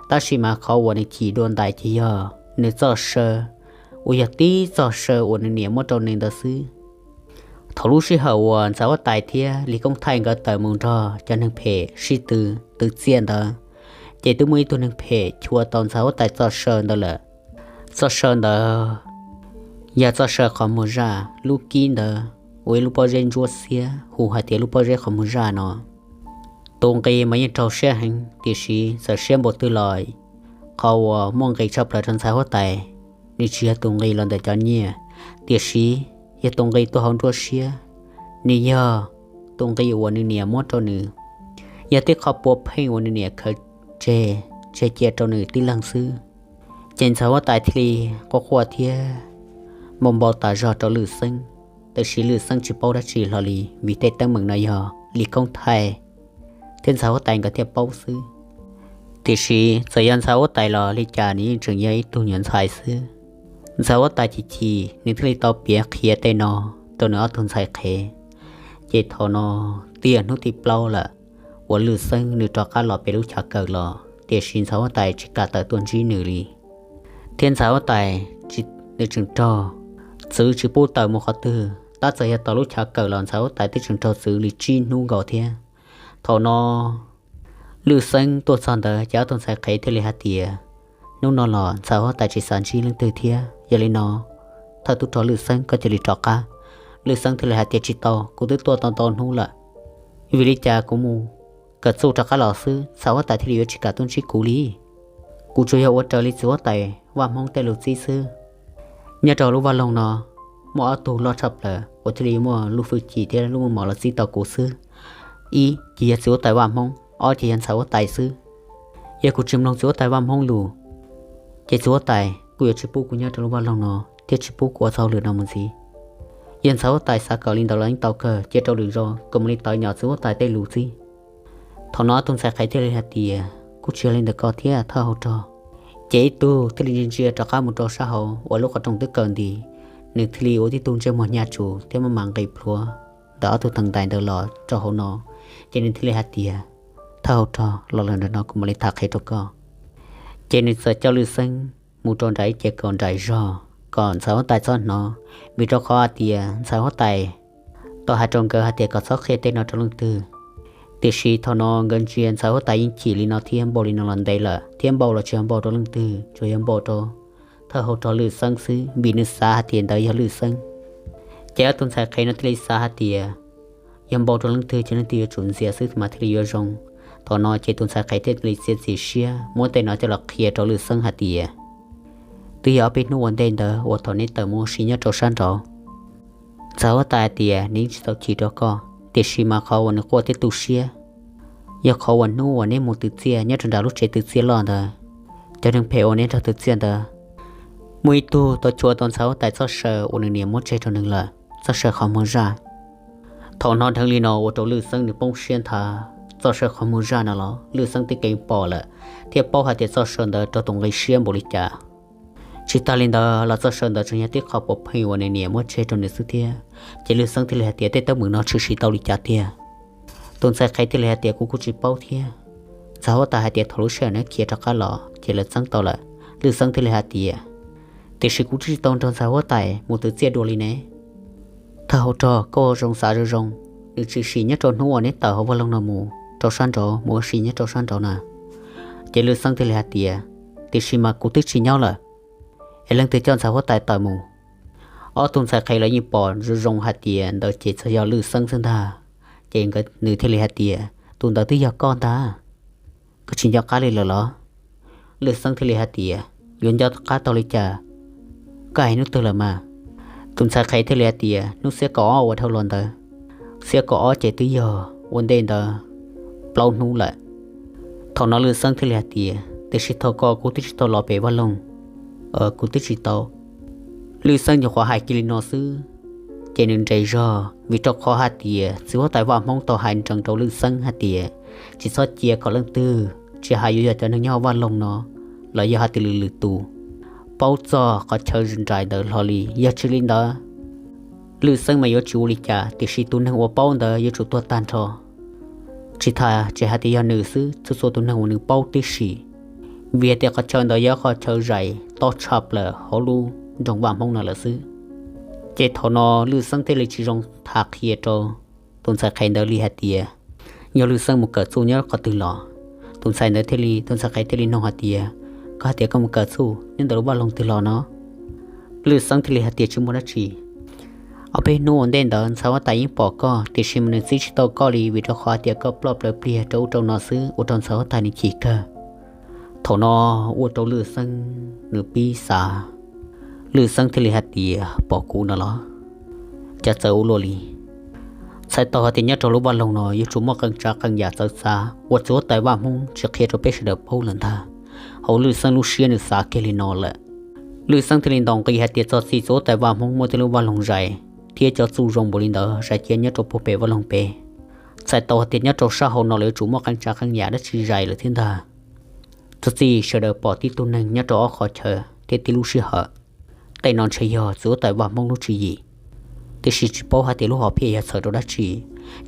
Tab sis mas qhov uas nws chim dua ntais ces yog nws txoj saw, uas yog tib txoj saw uas nws niam muab rau nws ntawd xwb. Thaum lub sij hawm uas ntxhais huab tais thiab Lis Koob Thaij nkawd tawm mus nrog cov neeg phem sib tw twv txiaj ntawd, ces twb muaj ib tug neeg phem chua tau ntxhais huab tais txoj saw ntawd lawm. Txoj saw ntawd yog txoj saw qhov muag zaj, lub kib ntawd ua ib lub pob zeb ntsuab xiab hu hais tias lub pob zeb qhov muag zaj no. Tus nqi mas yeej raug siab heev, tiam sis txawm siab npaum twg los qhov uas muaj nqis tshaj plaws rau ntxhais huab tais, nws tsis yog tus nqi los ntawm cov nyiaj, tiam sis yog tus nqi tuaj hauv nruab siab, nws yog tus nqi uas nws niam muab rau nws, yog tej qho puav pheej uas nws niam khaws tseg, tseg cia rau nws tib leeg xwb. Ces ntxhais huab tais thiaj li quaj quaj thiab npau npau tas zog rau Lwj Xeeb, tiam sis Lwj Xeeb tsis paub dab tsi hlo li vim tej teeb meem no yog Lis Koob Thaij thiab ntxhais huab tais nkawd thiaj paub xwb. Tiam sis txawm yog ntxhais huab tais los li cas nws yeej tseem yog ib tug nyuam ntxhais xwb. Ntxhais huab tais chim chim nws thiaj li tau piav qhia tej no rau nws ob tug ntxhais qhev. Ces thaum no twb yog hnub thib plaub lawm uas Lwj Xeeb nws rov qab los pem lub chaw kawm los, tiam sis ntxhais huab tais tsis kam tawm tuaj ntsib nws li. Thiab ntxhais huab tais nws tseem raug txwv tsis pub tawm mus qhov twg, tab txawm yog tau lub chaw kawm los ntxhais huab tais twb tseem raug txwv li tsib hnub nkaus thiab. Thaum no Lwj Xeeb tuaj txog ntawd ces ob tug ntxhais qhev thiaj li hais tias, hnub no los ntxhais huab tais tsis xav ntsib leej twg thiab, yog li no thawj tub rog Lwj Xeeb koj cia li rov qab. Lwj Xeeb thiaj li hais tias, tsis tau, kuv twb tuaj tau ntau hnub lawm, vim li cas kuv mus kawm txuj rov qab los xwb ntxhais huab tais thiaj li yuav tsis kam tuaj ntsib kuv li. Kuv tsuas yog ua raws li txiv huab tais Vaj Hmoob tej lus txib xwb. Nyob rau lub vaj loog no muaj ob tug loj tshaj plaws uas thiaj li muaj lub hwj chim thiab lub muaj mov los txib tau kuv xwb. Ib ces yog txiv huab tais Vaj Hmoob, ob ces yog ntxhais huab tais xwb. Yog kuv tsis mloog txiv huab tais Vaj Hmoob lus, ces txiv huab tais kuj yuav tsis pub kuv nyob rau lub vaj loog no thiab tsis pub kuv ua txoj hauj lwm no mus ntxiv. Yog ntxhais huab tais xav kom li ntawd los yeej tau kawg, cia rau lwm zaus kuv mam li tawv nyom txiv huab tais tej lus txib. Thaum no ob tug ntxhais qhev thiaj li hais tias, kuj tsis yog li ntawd ko thiab thawj hauv rog. Ces ib tug thiaj li ntsia ntsia rov qab mus rau sab hauv uas lub qhov rooj twb kaw nti, nws thiaj li ua tib tug ntsej muag hnyav tsuj thiab maj mam nqis plhuav ntawm ob tug teev ntais ntawd los rau hauv no. Ces nws thiaj li hais tias, thawj hauv rog, los lawm ntawm no kuv mam li tham qhia rau koj. Ces nws txawm coj Lwj Xeeb mus rau nram ib ce kaum nraim zog kom ntxhais huab tais txhob hnov, vim rau qhov hais tias ntxhais huab tais tau hais rau nkawd hais tias kom txhob qhia tej no rau leej twg. Tiam sis thaum no nkawd ntsia ntxhais huab tais yeej chim li no thiab npau li no los ntev lawm thiab npau los tsis yog npau rau leej twg, tsuas yog npau rau thawj hauv rog Lwj Xeeb xwb vim nws xav hais tias ntawd yog Lwj Xeeb. Ces ob tug ntxhais qhev no thiaj li xav hais tias yog npau rau leej twg ces leej twg yuav tsum ntxias xwb mas thiaj li yuav zoo. Thaum no ces tus ntxhais qhev thiaj li txiav txim siab muab tej no coj los qhia rau Lwj Xeeb hais tias, twb yog ob peb hnub ua ntej ntawd uas thaum neb tawm mus ua si nyob rau sab nraud, ntxhais huab tais hais tias nws yeej tsis tau chim rau koj, tiam sis mas qhov uas nws quaj thiab tu siab yog qhov uas hnub uas neb mus twv txiaj nyob rau nram lub tsev twv txiaj loj ntawd, cov neeg phem uas neb nrog twv txiaj ntawd, muaj ib tug tau cuab tau ntxhais huab tais txoj saw uas nws niam muab tseg rau nws lawm, txoj saw qhov muag zaj. Thaum hnov dheev li no ua rau Lwj Xeeb nws poob siab nthav. Txoj saw qhov muag zaj no los Lwj Xeeb twb keev pom lawm thiab paub hais tias txoj saw ntawd raug tus nqi siab npaum li cas. Tsis tas li ntawd los txoj saw ntawd tseem yog tib qho puav pheej uas nws niam muab tseg rau nws xwb thiab. Ces Lwj Xeeb thiaj li hais tias, tej teeb meem no tshwm sim tau li cas tiag? Tus ntxhais qhev thiaj li hais tias, kuv kuj tsis paub thiab. Ntxhais huab tais hais tias thaum lub sij hawm neb khiav rov qab los ces lawv txeeb tau lawm. Lwj Xeeb thiaj li hais tias, tiam sis kuv twb tsis tau nrog ntxhais huab tais mus twv txiaj dua li ne. Thawj hauv rog, koj ua zoo xav zoo zoo, nws tshwm sim nyob rau hnub uas neb tawm hauv vaj loog no mus rau sab nraud, mus ua si nyob rau sab nraud na. Ces Lwj Xeeb thiaj li hais tias, tiam sis mas kuv twb tsis nyob lawm, es leej twg coj ntxhais huab tais tawm mus? Ob tug ntxhais qhev lawv yeej pom zoo zoo hais tias ntawd ces txog yog Lwj Xeeb xwb ntag. Ces nws thiaj li hais tias, tus ntawd twb yog koj ntag, koj tsis nco qab li lawm los? Lwj Xeeb thiaj li hais tias, yuav nco qab tau li cas, koj hais hnub twg lawm mas? Tus ntxhais qhev thiaj li hais tias, hnub xiab kaum ob uas dhau los ntawd. Xiab kaum ob ces twb yog ua ntej ntawd plaub hnub lawm. Thaum no Lwj Xeeb thiaj li hais tias, tiam sis thaum ko kuv twb tsis tau los pem vaj loog, kuv twb tsis tau. Lwj Xeeb nyuam qhuav hais kiag li no xwb, ces nws nres zog vim rau qhov hais tias txiv huab tais Vaj Hmoob tau hais nrees rau Lwj Xeeb hais tias, tsis txhob cia kom leej twg, tsis hais yuav yog cov neeg nyob hauv vaj loog no los yog hais tias lwm lwm tus, paub txog qhov chaw nraim ntawd hlo li. Yog tsis li ntawd, Lwj Xeeb mas yuav tsis ua li cas, tiam sis tus neeg uas paub ntawd yuav tsum tuag tag nrho. Tsis tas tsis hais tias yog nws xwb, txhua txhua tus neeg uas nws paub tib si, vim hais tias qhov chaw ntawd yog qhov chaw zais tob tshaj plaws hauv lub nroog Vaj Hmoob no lawm xwb. Ces thaum no Lwj Xeeb thiaj li tsis zoo tham qhia rau tus ntxhais qhev ntawd li hais tias, yog Lwj Xeeb mus kawm txuj nyob qhov twg los? Tus ntxhais ntawd thiaj li, tus ntxhais qhev thiaj li nug hais tias, koj hais tias koj mus kawm txuj nyob ntawm lub vaj loog twg los no? Lwj Xeeb thiaj li hais tias, tsis muaj dab tsi. Ob peb hnub ua ntej ntawd ntxhais huab tais yeej pom koj, tiam sis mas nws txib tsis tau koj li vim rau qhov hais tias koj ploj plawv pliag rau ub rau no xwb, ua rau ntxhais huab tais nws chim kawg. Thaum no ua rau Lwj Xeeb nws pib xav. Lwj Xeeb thiaj li hais tias, pom kuv no los? cas txawv ua luaj li. Txhais tau hais tias nyob rau lub vaj loog no yuav tsum muaj qee tsav qee yam txawv txav uas txiv huab tais vaj Hmoob tsis qhia rau peb sawv daws paub lawm ntag. Hauv Lwj Xeeb lub siab nws xav kiag li no lawm. Lwj Xeeb thiaj li ntaus nqi hais tias txog txij txiv huab tais vaj Hmoob muaj tej lub vaj loog zais thiab cov txuj zoo npaum li ntawd zais cia nyob rau puag pem vaj loog pem, txhais tau hais tias nyob rau sab hauv no lawv yuav tsum muaj qee tsav qee yam dab tsi zais lawm thiab ntag. Txog txij sawv daws pom tib tug neeg nyob rau ob qhov chaw thiab tib lub sij hawm, tej no ntshe yog txiv huab tais vaj Hmoob lub tswv yim. Tiam sis tsis paub hais tias lub hom phiaj yog txhawm rau dab tsi,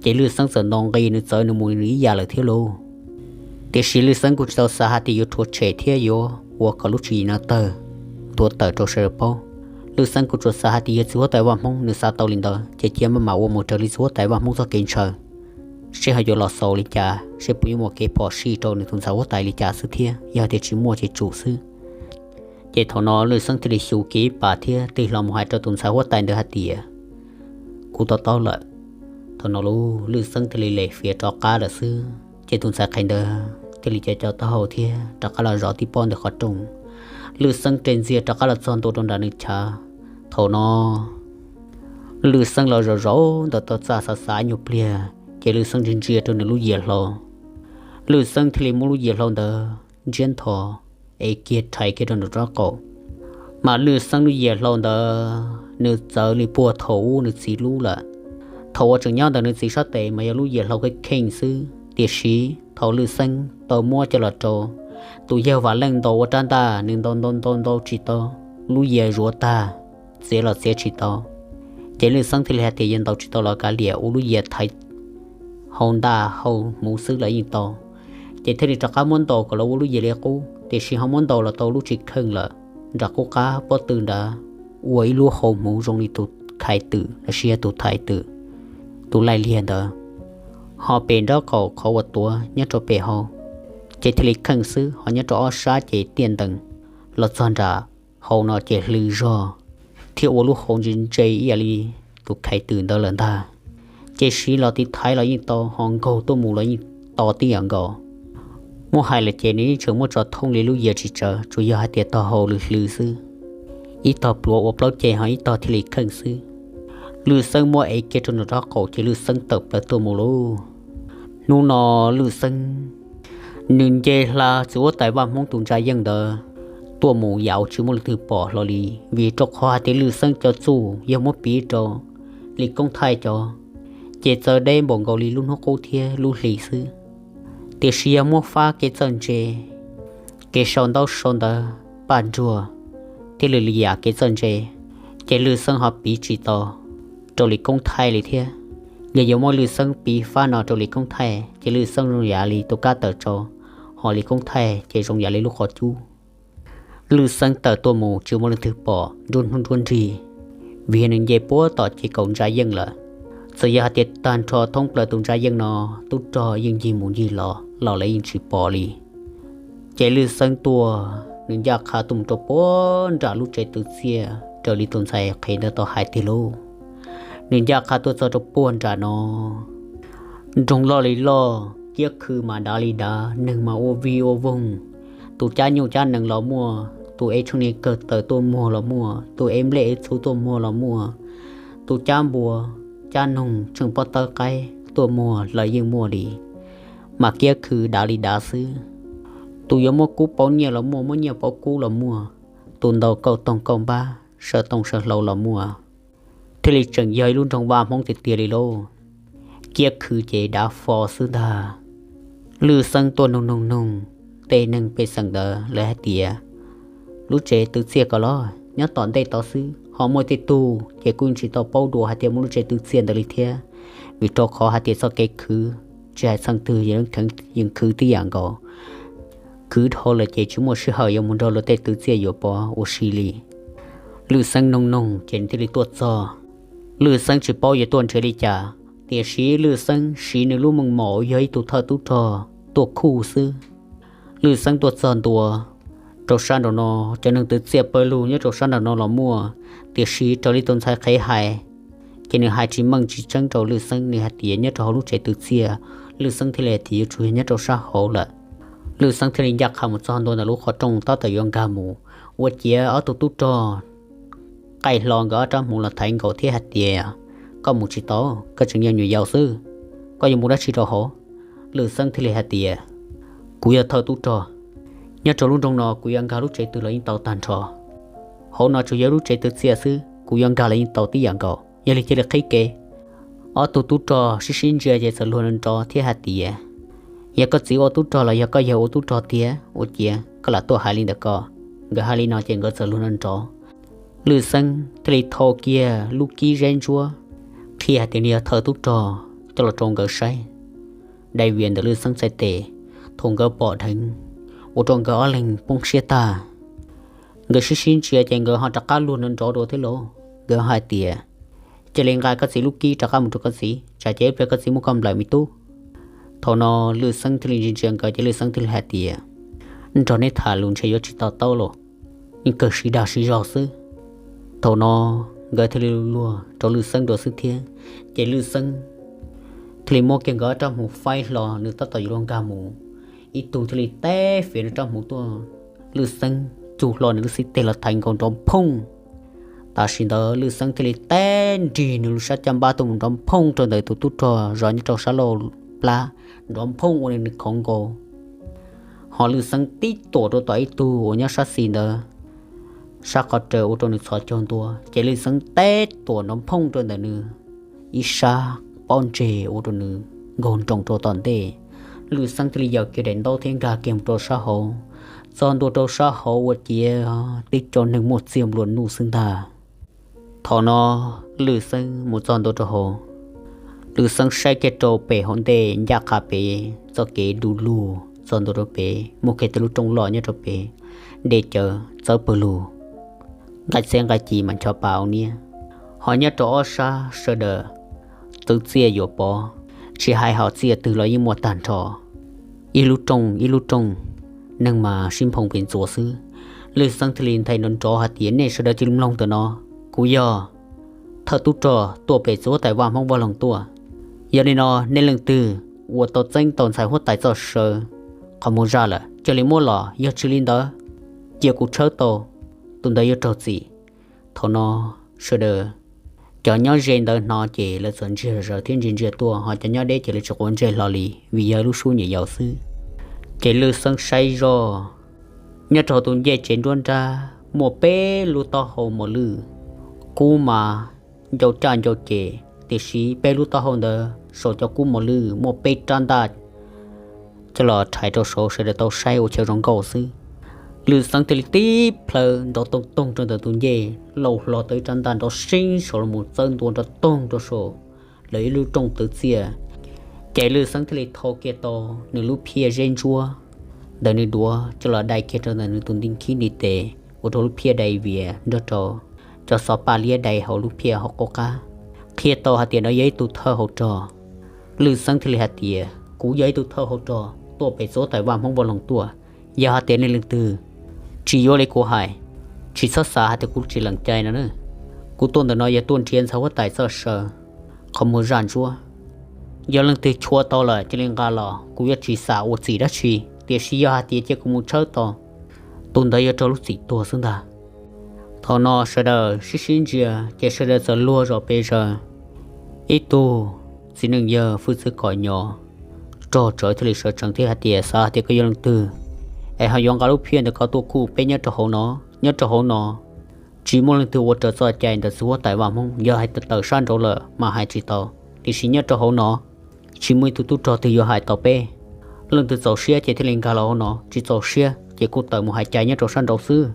ces Lwj Xeeb txawm ntaus nqi nws txawv nws mus nws ib yam lawm thiab lauj. Tiam sis Lwj Xeeb kuj tsis tau xav hais tias yuav rhuav tshem thiab yuav ua kom lub tswv yim no tawg, tuav tawm rau sawv daws paub. Lwj Xeeb kuj tsuas xav hais tias yog txiv huab tais vaj Hmoob nws xav tau li ntawd ces cia maj mam ua mus raws li txiv huab tais vaj Hmoob txoj kev ntshaw, seb ho yuav los xaus li cas, seb puas yuav muaj kev phom sij rau nws tus ntxhais huab tais li cas xwb thiab, yog tias tsis muaj ces tsum xwb. Ces thaum no Lwj Xeeb thiaj li xyuv kiag ib pas thiab tig hlo mus hais rau tus ntxhais huab tais ntawd hais tias, kuv to taub lawm. Thaum no lub Lwj Xeeb thiaj li lem fiav rov qab lawm xwb, ces tus ntxhais qhev ntawd thiaj li co co taub hau thiab rov qab los zov tib pob ntawm qhov rooj. Lwj Xeeb res ntxiag rov qab los txog ntua rau nram nws chav. Thaum no Lwj Xeeb los zaum zaum ntawm tau txaj xav xav nyuag pliag, ces Lwj Xeeb ntsia ntsia rau nws lub yias hlau. Lwj Xeeb thiaj li muab lub yias hlau ntawd ntsiab ntho, ev kiag rhais kiag rau nraum rab qaum. Mas Lwj Xeeb lub yias hlau ntawd nws txawv li puag thaum ub nws txiv lub lawm. Thaum uas tseem nyob ntawm nws txiv sab tes mas yog lub yias hlau kheej kheej xwb, tiam sis thaum Lwj Xeeb tau muab coj los rau tus yawg Vam Leej ntaus ua rab ntaj, nws ntaus ntaus ntaus ntaus tsis tau, lub yias zuav tag, txiav los txiav tsis tau. Ces Lwj Xeeb thiaj li hais tias yog ntaus tsis tau los kav liam, ua lub yias thaiv hau ntaj hau hmuv xwb los yeej tau. Ces thiaj li rov qab muab ntaus kom los ua lub yias li qub, tiam sis ho muab ntaus los tau lub tsis kheej lawm. Nram qub qab pob tw ntawd ua ib lub hau hmuv zoo li tus khais twm los sis yog tus thaiv twm, tus laij liag ntawd, ho pem nraub qaum qhov uas tuav nyob rau pem hau, ces thiaj li kheej xwb, ho nyob rau ob sab ces tiaj ntees los txog nram hau no ces hlw zog thiab ua lub hau ntse ntse ib yam li tus khais twm ntawd lawm ntag. Ces siv los tiv thaiv los yeej tau, ho nkaug tuaj mus los yeej tau tib yam nkaus. Muab hais lawm ces nws yeej tseem muaj tso thooj li lub yias tsis tsawv, tsuas yog hais tias tog hau lwm hlw xwb. Ib tog pluav ua plaub ceg ho ib tog thiaj li kheej xwb. Lwj Xeeb muab ev kiag rau nraum rab qaum ces Lwj Xeeb tawm plaws tuaj mus lauj. Hnub no Lwj Xeeb nws nce hla txiv huab tais Vaj Hmoob tus ntsa yeej ntawd tuaj mus yam uas tsis muaj leej twg pom hlo li, vim rau qhov hais tias Lwj Xeeb cov txuj yog muab piv rau Lis Koob Thaij cov, ces txawv deb npaum nkaus li lub hnub qub thiab lub hli xwb. Tiam sis yog muab fab kev txawj ntse, kev sau ntaub sau ntawv, paj nruag thiab lwm lwm yam kev txawj ntse, ces Lwj Xeeb ho piv tsis tau rau Lis Koob Thaij li thiab. Yog yuav muab Lwj Xeeb piv fab no rau Lis Koob Thaij ces Lwj Xeeb zoo yam li tus kab tawm tsau, ho Lis Koob Thaij ces zoo yam li lub qhov cub. Lwj Xeeb tawm tuaj mus tsis muaj leej twg pom nruab hnub nruab nrig, vim yog nws nce puag tom ces kaum ntsa yeej lawm. Txawm yog hais tias tag nrho thoob plaws tus ntsa yeej no, tub rog yeej ncig mus ncig los los lawv yeej tsis pom li. Ces Lwj Xeeb tuaj, nws ncaj qha tuaj mus rau puag nram lub tsev twv txiaj raws li tus ntxhais qhev ntawd tau hais tiag lauj. Nws ncaj qha tuaj txog rau puag nram no, nroog loj li loj, kiab khw mas dav li dav, neeg mas ua vig ua voog. Tus cab nyuj cab nees los muaj, tus ev tsheej niag kawg taws tuaj muag los muaj, tus ev nplej ev txhuv tuaj muag los muaj, tus cab npua, cab noog tsheej pob tawb qaib tuaj muag los yeej muaj li. Mas kiab khw dav li dav xwb. Tus yuav muab kub pauv nyiaj los muaj, muab nyiaj pauv kub los muaj, tus ntaus kauj toog kauj npab, saw tooj saw hlau los muaj. Thiaj li tseem yog ib lub nroog vaj Hmoob tiag tiag li lauj. Kiab khw ces dav fo xwb ntag. Lwj Xeeb tuaj noog noog noog tej neeg pej xeem ntawd, lawv hais tias lub tsev twv txiaj ko los nyob tom ntej tod xwb, ho muaj tej tug ces kuj tsis tau paub dua hais tias muaj lub tsev twv txiaj ntawd li thiab, vim rau qhov hais tias txoj kev khwv tsis hais txheej twg yeej khwv tib yam nkaus. Khwv dhau lawm ces tsis muaj sij hawm yuav mus nrog luag tej twv txiaj yuav pov ua si li. Lwj Xeeb noog noog ces nws thiaj li tuaj txog. Lwj Xeeb tsis paub yuav tuaj nrhiav li cas, tiam sis Lwj Xeeb siv nws lub meej mom uas yog ib tug thawj tub rog tuaj khuj xwb. Lwj Xeeb tuaj txog ntua rau sab nraum no, cov neeg twv txiaj pawg lug nyob rau sab nraum no los muaj, tiam sis raws li tus ntxhais qhev hais, ces nws hais tsis meej tsis tseeb rau Lwj Xeeb, nws hais tias nyob rau hauv lub tsev twv txiaj. Lwj Xeeb thiaj li hais tias yuav tsum yog nyob rau sab hauv lawm. Lwj Xeeb thiaj li ncaj qha mus txog ntua ntawm lub qhov rooj tab tom yuav nkag mus, ua ciav ob tug tub rog qaij hlo nkawd ob rab hmuv los thaiv nkaus thiab hais tias, Koj mus tsis tau, koj tseem yog nyuam yaus xwb, koj yuav mus dab tsi rau hauv? Lwm Xeeb thiaj li hais tias, Kuv yog thawj tub rog, nyob rau lub nroog no kuv yuav nkag lub tsev twg los yeej tau tag nrho. Hauv no tsuas yog lub tsev twv txiaj xwb, kuv yuav nkag los yeej tau tib yam nkaus. Yog li cia li qhib kev. Ob tug tub rog sib sib ntsia ces txawm luag nrov nrov thiab hais tias, Yog koj txiv ua tub rog los yog koj yawg ua tub rog tiag ua ciav koj lam tuaj hais li ntawm ko? Nkawd hais li no ces nkawd txawm luag nrov nrov. Lwm Xeeb thiaj li thau kiag lub kib zeb ntsuab qhia hais tias nws yog thawj tub rog coj los rau nkawd saib. Dai vias ntawm Lwm Xeeb txhais tes, thaum nkawd pom dheev, ua rau nkawd ob leeg poob siab tag. Nkawd sib sib ntsia ces nkawd ho rov qab luag nrov nrov dua thiab lauj. Nkawd hais tias, Cia li nqa koj txiv lub kib rov qab mus rau koj txiv, tsam ces ib pliag koj txiv muab koj nplawm me tub. Thaum no Lwm Xeeb thiaj li ntsia ntsia nkawd ces Lwm Xeeb thiaj li hais tias, Nrog neb tham lus ntshe yuav tsis to taub los, yeej kawg siv dag siv zog xwb. Thaum no nkawd thiaj li luag rau Lwm Xeeb dua xwb thiab. Ces Lwm Xeeb thiaj li muab kiag nkawd ob rab hmuv faib hlo, nws tab tom yuav luag nkag mus, ib tug thiaj li teb fiav nws rab hmuv tuaj, Lwm Xeeb cug hlo nws lub xib teg los thaiv nkaus nrov phooj. Tam sim ntawd Lwm Xeeb thiaj li teb nrig nws lub sab caj npab tuaj mus nrov phooj rau ntawm tus tub rog zov nyob rau sab laug plab, nrov phooj ua nws khov nkaus. Ho Lwm Xeeb tib tuam rau tom ib tug uas nyob sab xis ntawd, sab qhov raws ua rau nws txhos caug ntua, ces Lwm Xeeb teb tuam nrov phooj rau ntawm nws ib sab pob ntseg ua rau nws nkaug nroos rau tom ntej. Lwm Xeeb thiaj li yaws kiag daim ntaub thiab nkag kiag mus rau sab hauv. Txog ntua rau sab hauv ua ciav tib co neeg muaj txiag nplua nuj xwb ntag. Thaum no Lwm Xeeb mus txog ntua rau hauv, Lwm Xeeb saib kiag rau pem hauv ntej ncaj qha pem txoj kev du lug txog ntua rau pem muaj kiag tej lub rooj loj nyob rau pem, dej cawv txawb pawg lug, nqaij txhiab nqaij ci mas ncho pa ua niab. Ho nyob rau ob sab sawv daws twv txiaj yuam pov, tsis hais hom txiaj twg los yeej muaj tag nrho, ib lub rooj ib lub rooj, neeg mas sib nphoo pes ntxuav xwb. Lwm Xeeb thiaj li nthe nrov nrov hais tias, Nej sawv daws cia li mloog ntawm no, kuv yog thawj tub rog tuaj pem txiv huab tais vaj Hmoob Vaj Loog tuaj. Yog li no nej leej twg uas tau txeeb tau ntxhais huab tais txoj saw qhov muag zaj lawm cia li muab los, yog tsis li ntawd cia kuv tshawb tau, tus ntawd yuav raug txim. Thaum no sawv daws cov nyob ze ntawd hnov ces lawv txawm ntsia zom zaws thiab ntsia ntsia tuaj, ho cov nyob deb ces lawv tsis quav ntsej hlo li vim yog lub suab nyuam yaus xwb. Ces Lwm Xeeb saib zoj, nyob rau hauv tus ncej tsev nruab nrab muaj peb lub taub hau mos lwj, kub mas ncau caj ncau ces, tiam sis peb lub taub hau ntawd saum cov kub mos lwj muaj peb rab ntaj coj los rhais rau saud sawv daws tau saib ua chaw zoo nkauj xwb. Lwm Xeeb thiaj li tib plhaw nrov toog toog rau ntawm tus ncej, lauj hlo tau ib rab ntaj nrov seeb saud los mus txawb ntua nrov toog rau saum lawv ib lub rooj twv txiaj. Ces Lwm Xeeb thiaj li thau kiag tau nws lub phiaj zeb ntsuab ntawm nws duav coj los dai kiag rau ntawm nws tus nti khib nti tes, ua rau lub phiaj dai vias nrog rau cov xov paj liab dai hauv lub phiaj hauv qub qab, qhia tau hais tias nws yog ib tug thawj hauv rog. Lwm Xeeb thiaj li hais tias, Kuv yog ib tug thawj hauv rog tuaj pem txiv huab tais vaj Hmoob Vaj Loog tuaj. Yog hais tias nej leej twg tsis yuav li kuv hais, tsis txhob xav hais tias kuv tsis lees cai no na. Kuv tuaj ntawm no yog tuaj nrhiav ntxhais huab tais txoj saw qhov muag zaj ntsuab. Yog leej twg chua tau lawm cia li nqa los, kuv yuav tsis xam ua txim dab tsi, tiam sis yog hais tias cia kuv mus tshawb tau, tus ntawd yuav raug lub txim tuag xwb ntag. Thaum no sawv daws sib sib ntsia ces sawv daws txawm luag zom pes zaws. Ib tug txiv neej yawg hwj txwv kom nyo rog tsawv thiaj li sawv tsees thiab hais tias, Xav hais tias koj yog leej twg es ho yuav nqa lub phiaj ntawm ko tuaj kuj peb nyob rau hauv no, nyob rau hauv no tsis muaj leej twg ua raws txoj cai ntawm txiv huab tais vaj Hmoob. Yog hais tias tawm sab nraud lawm mas hais tsis tau, tiam sis nyob rau hauv no tsis muaj ib tug tub rog twg yuav hais tau peb. Leej twg txaus siab ces thiaj li nkag los hauv no, tsis txaus siab ces kuj tawm mus hais cai nyob rau sab nraud xwb.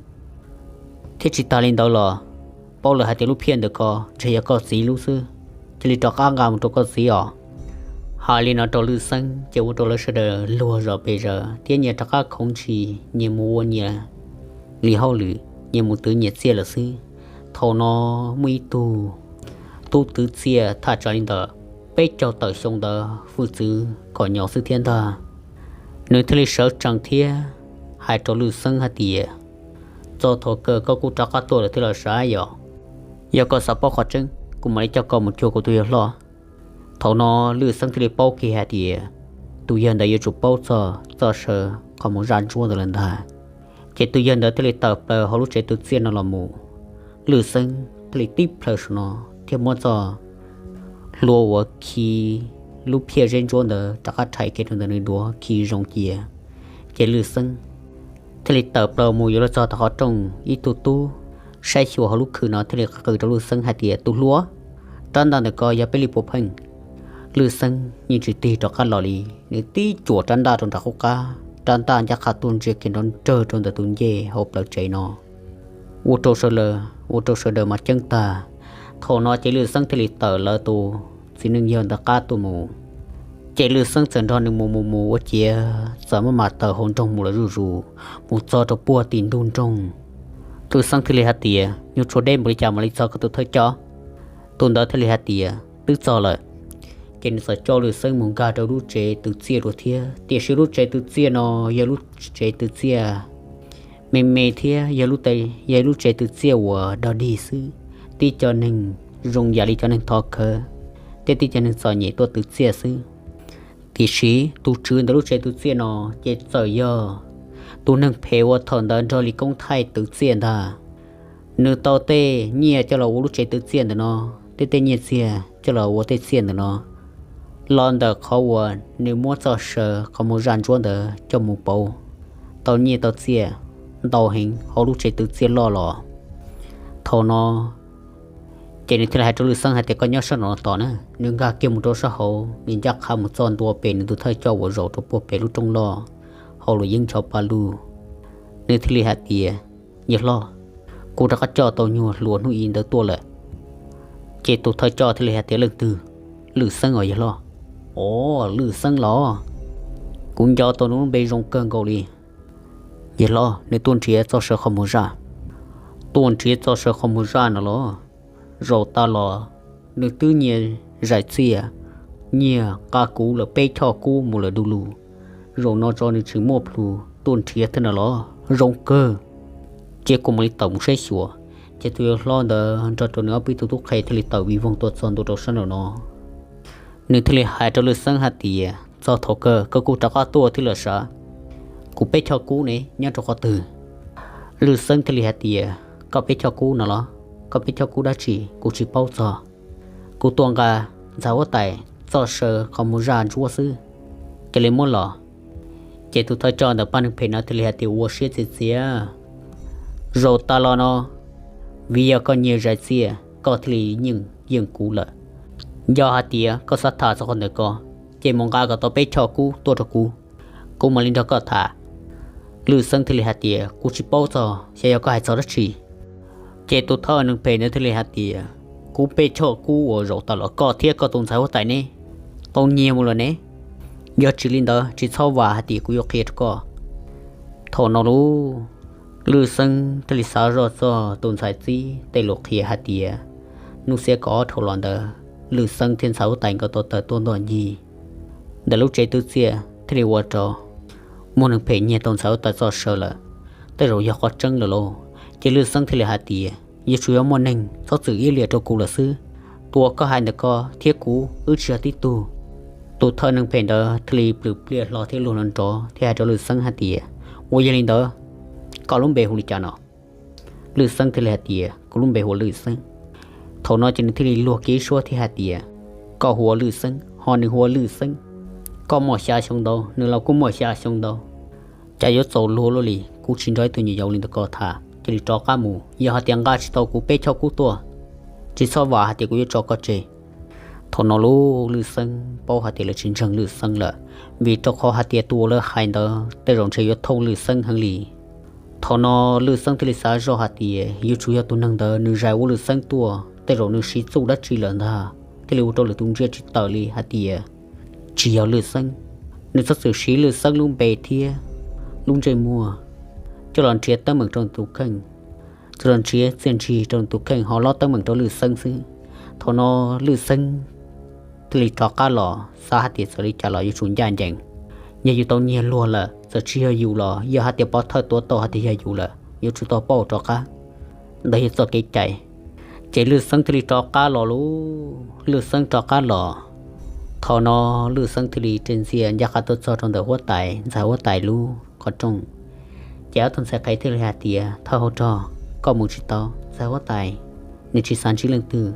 Thiab tsis tas li ntawd los, paub lawm hais tias lub phiaj ntawm ko ntshe yog koj txiv lub xwb, cia li rov qab nqa mus rau koj txiv os. Hais li no rau Lwm Xeeb ces ua rau lawv sawv daws luag zom pes zaws thiab nyias rov qab khoov ntshis, nyias mus ua nyias li hauj lwm, nyias mus twv nyias txiaj lawm xwb. Thaum no muaj ib tug tub twv txiaj thaj tsam li ntawm peb caug tawm xyoo ntawd hwj txwv kom nyo xwb thiab ntag. Nws thiaj li sawv tsees thiab hais rau Lwm Xeeb hais tias, Txog thaum kawg koj kuj rov qab tuaj lawm thiab los sav yom? Yog koj xav paub qhov tseeb, kuv mam li coj koj mus cuag kuv tus yawg hlob. Thaum no Lwm Xeeb thiaj li paub kiag hais tias tus yawg ntawd yuav tsum paub txog txoj saw qhov muag zaj ntsuab ntawd lawm ntag. Ces tus yawg ntawd thiaj li tawm plaws hauv lub tsev twv txiaj no los mus. Lwm Xeeb thiaj li tib plhaw saum no thiab muab txoj hlua uas khi lub phiaj zeb ntsuab ntawd rov qab rhais kiag rau ntawm nws duav khi zoo cia. Ces Lwj Xeeb thiaj li tawm plaws mus yuav luag txog tom qhov rooj, ib tug tub saib xyuas hauv lub khw no thiaj li qw rau Lwj Xeeb hais tias, tus hluas, rab ntaj ntawm ko yog peb li puav pheej. Lwj Xeeb yeej tsis tig rov qab los li, nws tib cuam rab ntaj rau nram qub qab, rab ntaj ncaj qha tuaj ntsia kiag nrov nrawg rau ntawm tus ncej hauv plawv tsev no. Ua rau sawv daws, ua rau sawv daws mas ceeb tag. Thaum no ces Lwj Xeeb thiaj li tawm lawv tus txiv neej yawg ntawd qab tuaj mus. Ces Lwj Xeeb txawm nrog nws mus mus mus ua ciav txawm maj mam tawm hauv nroog mus lawm zuj zus, mus txog rau puag tim ntug nroog. Lwj Xeeb thiaj li hais tias, nyuag tshuav deb npaum li cas mam li txog koj tus thawj coj? Tus ntawd thiaj li hais tias, twb txog lawm. Ces nws txawm coj Lwj Xeeb mus nkag rau lub tsev tws txiaj dua thiab, tiam sis lub tsev tws txiaj no yog lub tsev tws txiaj me me thiab yog lub, yog lub tsev tws txiaj uas dog dig xwb. Tib co neeg zoo yam li cov neeg thov khawv thiab tib co neeg txom nyem tuaj tws txiaj xwb. Tiam sis tus tswv ntawm lub tsev tws txiaj no ces txawm yog tus neeg phem uas thaum ntawd nrog Lis Koob Thaij tws txiaj ntag. Nws tau tej nyiaj coj los ua lub tsev tws txiaj ntawm no, thiab tej nyiaj txiag coj los ua tej txiaj ntawm no, los ntawm qhov uas nws muab txoj saw qhov muag zaj ntsuab ntawd coj mus pauv, tau nyiaj tau txiaj ntau heev hauv lub tsev tws txiaj loj los. Thaum no ces nws thiaj li hais rau Lwj Xeeb hais tias, koj nyob sab nraum no tos na. Nws nkag kiag mus rau sab hauv, nws ncaj qha mus txog ntua pem nws tus thawj coj uas zaum rau puag pem lub roob loj hauv luam yeeb ncho pa lug. Nws thiaj li hais tias, yawg hlob, kuv rov qab coj tau nyuag hluas hnub i ntawd tuaj lawm. Ces tus thawj coj thiaj li hais tias, leej twg? Lwj Xeeb os yawg hlob. Os, Lwj Xeeb los? Kuv nco tau nws lub npe zoo kawg nkaus li. Yawg hlob, nws tuaj nrhiav txoj saw qhov muag zaj. Tuaj nrhiav txoj saw qhov muag zaj no los? Zaum tas los nws twb nyiag zais txiaj, nyiag nqa kuv lawm peb choj kub mus lawm du lug. Zaum no tso nws tsis muaj plhus tuaj nrhiav thiab no los? Zoo kawg. Cia kuv mam li tawm mus saib xyuas. Ces tus yawg hlob ntawd nrog rau nws ob peb tug tub qhe thiaj li tawm vij voog tuaj txog ntua rau sab nraum no. Nws thiaj li hais rau Lwj Xeeb hais tias, txog thaum kawg koj kuj rov qab tuaj thiab los sav? Kuv peb choj kub ne nyob rau qhov twg? Lwj Xeeb thiaj li hais tias, koj peb choj kub no los? Koj peb choj kub dab tsi kuv tsis paub txog. Kuv tuaj nqa ntxhais huab tais txoj saw qhov muag zaj ntsuab xwb, cia li muab los. Ces tus thawj coj ntawm pab neeg phem no thiaj li hais tias, ua siab txias txias, zaum tas los no vim yog koj nyiag zais txiaj koj thiaj li yeej yeej kuv lawm. Yog hais tias koj xav tham txog qhov ntawd ko, ces mus nqa kom tau peb choj kub tuaj rau kuv, kuv mam li nrog koj tham. Lwj Xeeb thiaj li hais tias, kuv tsis paub txog, xyov yog koj hais txog dab tsi. Ces tus thawj neeg phem ntawd thiaj li hais tias, kuv peb choj kub uas zaum tas los koj thiab koj tus ntxhais huab tais ne tau nyiag mus lawm ne. Yog tsis li ntawd tsis txhob vam hais tias kuv yuav qhia rau koj. Thaum no lauj, Lwj Xeeb thiaj li xav zoj txog tus ntxhais txib tej lus qhia hais tias, hnub xiab kaum ob dhau los ntawd Lwj Xeeb thiab ntxhais huab tais nkawd tau tawm tuaj ntoj ncig ntawm lub tsev tws txiaj thiaj li ua rau muaj neeg phem nyiag tau ntxhais huab tais txoj saw lawm. Tej zaum yog qhov tseeb lawm lauj. Ces Lwj Xeeb thiaj li hais tias, yuav tsum yog muaj neeg txhob txwm iab liam rau kuv lawm xwb. Tus uas koj hais ntawm ko thiab kuv wb tsis yog tib tug. Tus thawj neeg phem ntawd thiaj li plhws pliaj hlo thiab luag hlo nrov thiab hais rau Lwj Xeeb hais tias, ua yog li ntawd, koj lub npe hu li cas no? Lwj Xeeb thiaj li hais tias, kuv lub npe hu ua Lwj Xeeb. Thaum no ces nws thiaj li luag kiag ib suab thiab hais tias, koj hu ua Lwj Xeeb ho nws hu ua Lwj Xeeb, koj muaj xya xyoo ntau nws los kuj muaj xya xyoo ntau. Cas yuav txaus luag luaj li, kuv tsis nrog ib tug nyuam yaus li ntawm ko tham, cia li rov qab mus. Yog hais tias nqa tsis tau kuv peb choj kub tuaj, tsis txhob vam hais tias kuv yuav tso koj tseg. Thaum no lauj, Lwj Xeeb paub hais tias lawv tsis ntseeg Lwj Xeeb lawm, vim rau qhov hais tias tus uas lawv hais ntawd tej zaum ntshe yuav thooj Lwj Xeeb heev li. Thaum no Lwj Xeeb thiaj li xav zoj hais tias yuav tsum yog tus neeg ntawd nws zais ua Lwj Xeeb tuaj, tej zaum nws siv txuj dab tsi lawm ntag, thiaj li ua rau lwm tus ntsia tsis tawm li hais tias tsis yog Lwj Xeeb. Nws txhob txwm siv Lwj Xeeb lub npe thiab lub ntsej muag coj los nrhiav teeb meem rau nws tus kheej, coj los nrhiav txiaj ntsig rau nws tus kheej ho lob teeb meem rau Lwj Xeeb xwb. Thaum no Lwj Xeeb thiaj li rov qab los xav hais tias txawm li cas los yuav tsum ncaj ncees. Yog yus tau nyiag luag lawm, txawm tsis yog yus los yog hais tias pov thawj tuav tau hais tias yog yus lawm, yuav tsum tau pauj rov qab, ntawd yog txoj kev cai. Ces Lwj Xeeb thiaj li rov qab los lauj, Lwj Xeeb rov qab los. Thaum no Lwj Xeeb thiaj li ris ntxias ncaj qha tuaj txog rau ntawm huab tais, ntxhais huab tais lub qhov rooj. Ces ob tug ntxhais qhev thiaj li hais tias, thawj hauv rog, koj mus tsis tau, ntxhais huab tais nws tsis xav ntsib leej twg.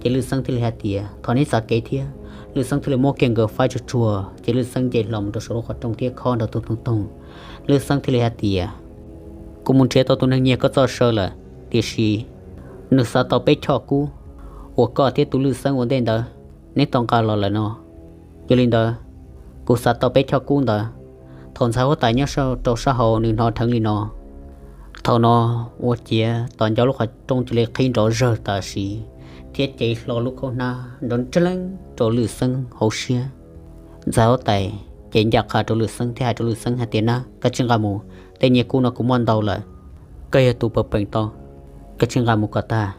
Ces Lwj Xeeb thiaj li hais tias, Thov neb txav kev thiab. Lwj Xeeb thiaj li muab kiag nkawd faib tsuag tsuag, ces Lwj Xeeb nce hlo mus rau saum lub qhov rooj thiab khob nrov toog toog toog. Lwj Xeeb thiaj li hais tias, Kuv mus nrhiav tau tus neeg nyiag koj txoj saw lawm, tiam sis nws xav tau peb choj kub uas koj thiab tus Lwj Xeeb ua ntej ntawd neb tau nqa los lawm no. Yog li ntawd, kuv xav tau peb choj kub ntawd. Thaum ntxhais huab tais nyob rau sab hauv nws hnov dheev li no, thaum no ua ciav tom ncauj lub qhov rooj cia li qhib nrov zawg tam sim thiab cev hlo lub khaub hnab nrov nreeb rau Lwj Xeeb hauv siab. Ntxhais huab tais ces nco qab rau Lwj Xeeb thiab hais rau Lwj Xeeb hais tias, Nab, koj tsis nqa mus, tej nyiaj kub no kuv muaj ntau lawm. Koj yog tus pawg peem tau, koj tsis nqa mus kom tag,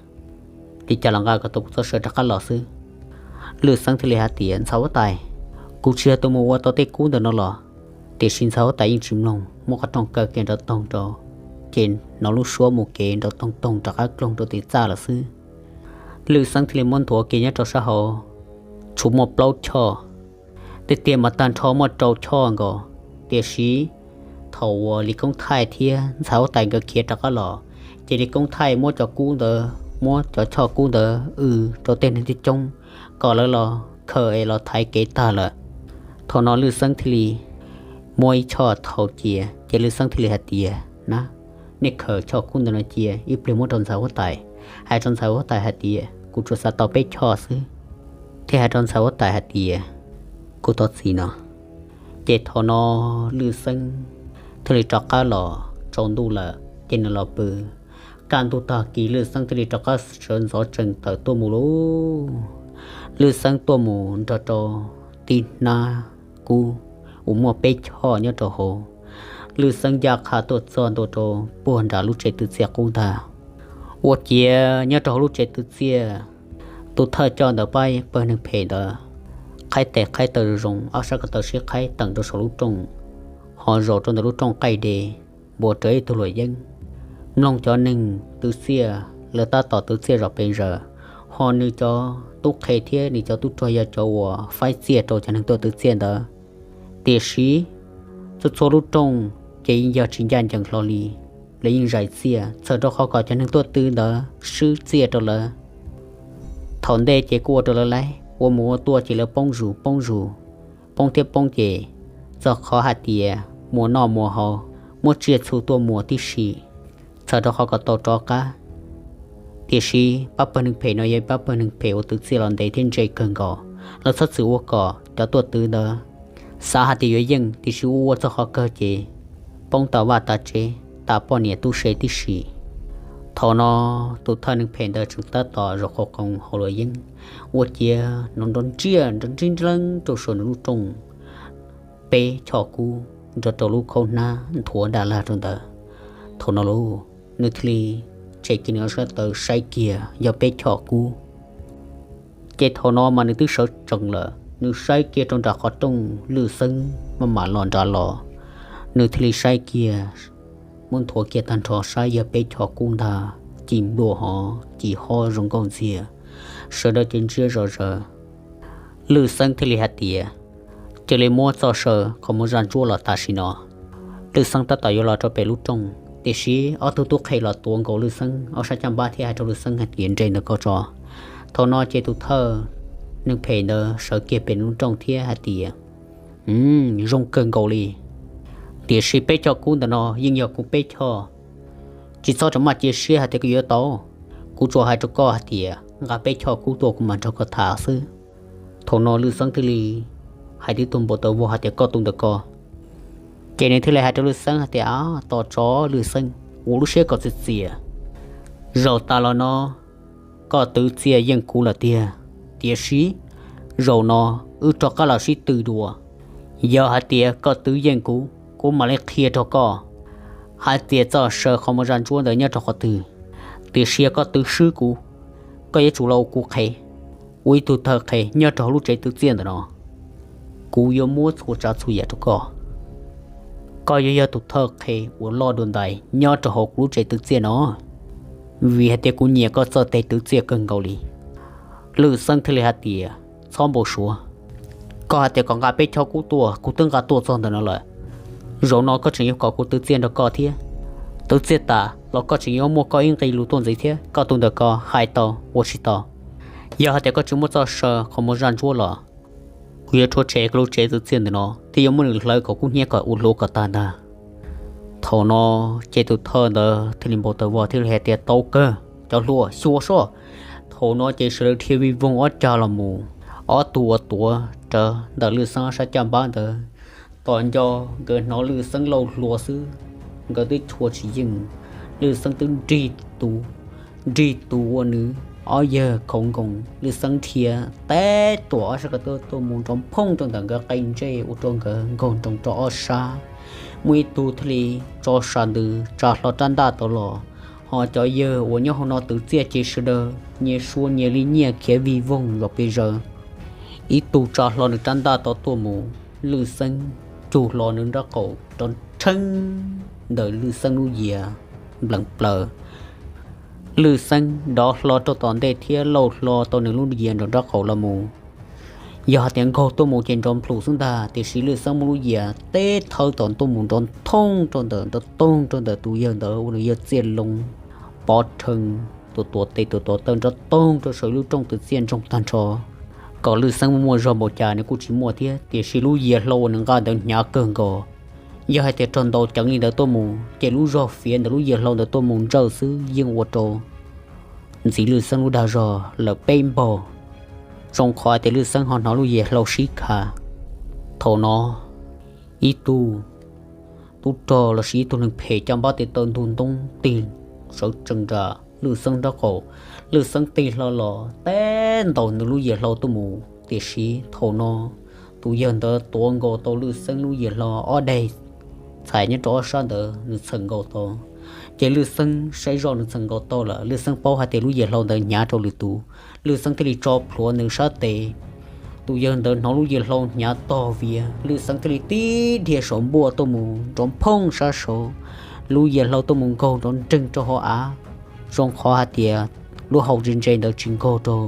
li cas los nqa kom tau kuv txoj saw rov qab los xwb. Lwj Xeeb thiaj li hais tias, Ntxhais huab tais, kuv tsis yog tus mus ua tau tej kub ntawm no los. Tiam sis ntxhais huab tais yeej tsis mloog, muab qhov rooj kaw kiag nrov toog rau, ces hnov lub suab mus kev nrov toog toog rov qab kloog rau tim txaj lawm xwb. Lwj Xeeb thiaj li muab nthuav kiag nyob rau sab hauv, tshuav muaj plaub choj. Tej tiag mas tag nrho muaj rau choj nkaus, tiam sis thaum uas Lis Koob Thaij thiab ntxhais huab tais nkawd khiav rov qab los, ces Lis Koob Thaij muab cov kub ntawd, muab cov choj kub ntawd w rau tej neeg coob coob, kom lawv los khaws es los thaiv kev tag lawm. Thaum no Lwj Xeeb thiaj li muab ib choj thau cia, ces Lwj Xeeb thiaj li hais tias, Nab, nej khaws choj kub ntawm no cia ib pliag muab rau ntxhais huab tais, hais rau ntxhais huab tais hais tias kuv tsuas xav tau peb choj xwb, thiab hais rau ntxhais huab tais hais tias kuv thov txim no. Ces thaum no Lwj Xeeb thiaj li rov qab los tsaus ntuj lawm, ces nws los pw. Kaj ntug tag kis Lwj Xeeb thiaj li rov qab sawv ntxov tsees tawm tuaj mus lauj. Lwj Xeeb tuaj mus nrog rau tib hnab kub uas muaj peb choj nyob rau hauv. Lwj Xeeb ncaj qha tuaj txog ntua rau puag nram lub tsev twv txiaj qub ntag. Ua ciav nyob rau hauv lub tsev twv txiaj, tus thawj coj ntawm pab pawg neeg phem ntawd qhaib tes qhaib taw zoo zoo, ob sab ko taw sib qhaib teem rau saum lub rooj, ho zaum rau ntawm lub rooj qaij de, npuas rawv ib tug luam yeeb, mloog cov neeg twv txiaj lawv tab tom twv txiaj zom pes zaws, ho nws cov tub qhe thiab nws cov tub rog yog cov uas faib txiaj rau cov neeg tuaj twv txiaj ntawd. Tiam sis txhua txhua lub rooj ces yeej yog tsis ncaj ncees hlo li, lawv yeej zais txiaj txhawm rau qhov kom cov neeg tuaj twv ntawd swb txiaj rau lawv. Thaum ntej ces kuj ua rau lawv laib, ua mus ua tuaj ces lawv poob zus poob zus, poob thiab poob ces txog qhov hais tias muas noj muas haus, muab tsiaj txhu tuaj muas tib si, txhawm rau qhov kom tau rov qab. Tiam sis pab pawg neeg phem no yog pab pawg neeg phem uas twv txiaj los ntev thiab ntse kawg nkaus, lawv txhob txwm ua kom cov tuaj twv ntawd xav hais tias yuav yeej, tiam sis ua ua txog qhov kawg ces poob tas vaj tas tsev, tas poj niam tub se tib si. Thaum no tus thawj neeg phem ntawd tseem tab tom zaum qhov qoos hauv luam yeeb, ua ciav nrov nrov nriaj nrov nrib nreeb rau saum nws lub rooj peb choj kub nrog rau lub khaub hnab nthuav ntaj lag rau ntawd. Thaum no lauj, nws thiaj li tshem kiag nws ob sab taw saib kiag yog peb choj kub. Ces thaum no mas nws twb sawv tsees lawm, nws saib kiag rau nram qhov rooj Lwj Xeeb maj mam los nrad los, nws thiaj li saib kiag, muab nthuav kiag tag nrho saib yog peb choj kub ntag, ci nplua hov ci hob zoo nkauj ntxiag, sawv daws ces ntsiab zom zaws. Lwj Xeeb thiaj li hais tias, cia li muab txoj saw qhov muag zaj ntsuab los tam sim no. Lwj Xeeb tab tom yuav los rau pem lub rooj, tiam sis ob tug tub qhe los tuav nkaus Lwj Xeeb ob sab caj npab thiab hais rau Lwj Xeeb hais tias, nres ntawm ko tso. Thaum no ces tus thawj neeg phem ntawd sawv kiag pem lub rooj thiab hais tias, zoo kawg nkaus li, tiam sis peb choj kub ntawm no yeej yog kuv peb choj, tsis txhob rov maj cia siab hais tias koj yuav tau. Kuv tsuas hais rau koj hais tias nqa peb choj kub tuaj kuv mam nrog koj tham xwb. Thaum no Lwj Xeeb thiaj li hais tib tug npau taws vog hais tias, koj tus ntawm ko. Ces nws thiaj li hais rau Lwj Xeeb hais tias, tos tso Lwj Xeeb, ua lub siab kom txias txias. Zaum tas los no koj twv txiaj yeej kuv lawm tiag, tiam sis zaum no wb rov qab los sib tw dua. Yog hais tias koj twv yeej kuv, kuv mam li qhia rau koj hais tias txoj saw qhov muag zaj ntsuab ntawd nyob rau qhov twg. Tiam sis yog koj twv swb kuv, koj yuav tsum los ua kuv qhev, ua ib tug thawj qhev nyob rau hauv lub tsev twv txiaj ntawm no. Kuv yuav muab txhua tsav txhua yam rau koj. Koj yuav yog tus thawj qhev uas loj dua ntais nyob rau hauv kuv lub tsev twv txiaj no, vim hais tias kuv nyiam koj txoj tes twv txiaj kawg nkaus li. Lwj Xeeb thiaj li hais tias, txhob npau suav. Koj hais tias kom nqa peb choj kub tuaj, kuv twb nqa tuaj txog ntawm no lawm. Zaum no koj tseem yuav kom kuv twv txiaj nrog koj thiab. Twv txiaj tas los koj tseem yuav muaj koj ib nqe lus tuaj ntxiv thiab. Koj tus ntawm ko hais tau ua tsis tau? Yog hais tias koj tsis muaj txoj saw qhov muag zaj ntsuab los, kuv yuav rhuav tshem koj lub tsev txwv txiaj ntawm no thiab yuav muab nws hlawv kom kub hnyiab kom ua hluav kom tag ntag. Thaum no ces tus thawj ntawd thiaj li npau taws vog thiaj li hais tias, Tau kawg cov hluas, xyuas soj. Thaum no ces sawv daws dhia vij voog ob cag los mus, ob tug uas tuav rawv ntawm Lwj Xeeb ob sab caj npab ntawd, tom nco nkawd hnov Lwj Xeeb lauj hlua xwb, nkawd twb chua tsis yeej. Lwj Xeeb twb nrig tus, nrig tus ua nws ob yawg khoov nkoos, Lwj Xeeb dhia teb tuam ob sab ko taw tuaj mus nrov phooj rau ntawm nkawd qe ntsej ua rau nkawd nkaug nroos rau ob sab. Muaj ib tug thiaj li tso sam ntws tsa hlo rab ntaj tod los, ho cov yawg uas nyob hauv no twv txiaj ces sawv daws nyias sua nyias li nyiaj khiav vij voog zom pes zaws. Ib tug tsa hlo nws rab ntaj tod tuaj mus, Lwj Xeeb cug hlo nws nraub qaum rov nrheeb ntawm Lwj Xeeb lub yias nplees plaws. Lwj Xeeb dov hlo rau tom ntej thiab lauj hlo tau nws lub yias nraum nraub qaum los mus. Yog hais tias nkaug tuaj mus ces nrov nplhum xwb ntag, tiam sis Lwj Xeeb muab lub yias teb thawb tom tuaj mus nrov thooj rau ntawm, nrov toog rau ntawm tus yawg ntawd ua nws yawg txiaj loo pov rhees, tus tuav tes tus tuav taw nrov toog rau saum lub rooj twv txiaj ntsoog tag nrho. Kom Lwj Xeeb muaj muaj zog npaum cas nws kuj tsis muaj thiab, tiam sis lub yias hlau uas nws nqa ntawd hnyav kawg nkaus. Yog hais tias raug ntaus ceev li ntawd tuaj mus ces lub zog fiav ntawm lub yias hlau ntawd tuaj mus ntsawj xwb yeej ua rau ntxiv Lwj Xeeb lub dag zog lawm peb npaug. Zoo qhov hais tias Lwj Xeeb ho hnov lub yias hlau sib kha. Thaum no ib tug tub rog lossis ib tug neeg phem caj npab tes taw ntug ntoob tig sawv tsees nram Lwj Xeeb nraub qaum. Lwj Xeeb tig hlo los teb ntaus nws lub yias hlau tuaj mus, tiam sis thaum no tus yawg ntawd tuav nkaus tau Lwj Xeeb lub yias hlau ob daim txhais nyob rau ob sab ntawd nws txhawm nkaus tau. Ces Lwj Xeeb saib zoj nws txhawm nkaus tau lawm, Lwj Xeeb paub hais tias lub yias hlau ntawd hnyav rau lwm tus, Lwj Xeeb thiaj li tso plhuav nws sab tes. Tus yawg ntawd hnov lub yias hlau hnyav tog vias, Lwj Xeeb thiaj li tib dhia saum npuaj tuaj mus nrov phooj sab saud, lub yias hlau tuaj mus nkaug nrov nreeg rau hauv av. Zoo qhov hais tias lub hau ntse ntse ntawd tsis nkaug rau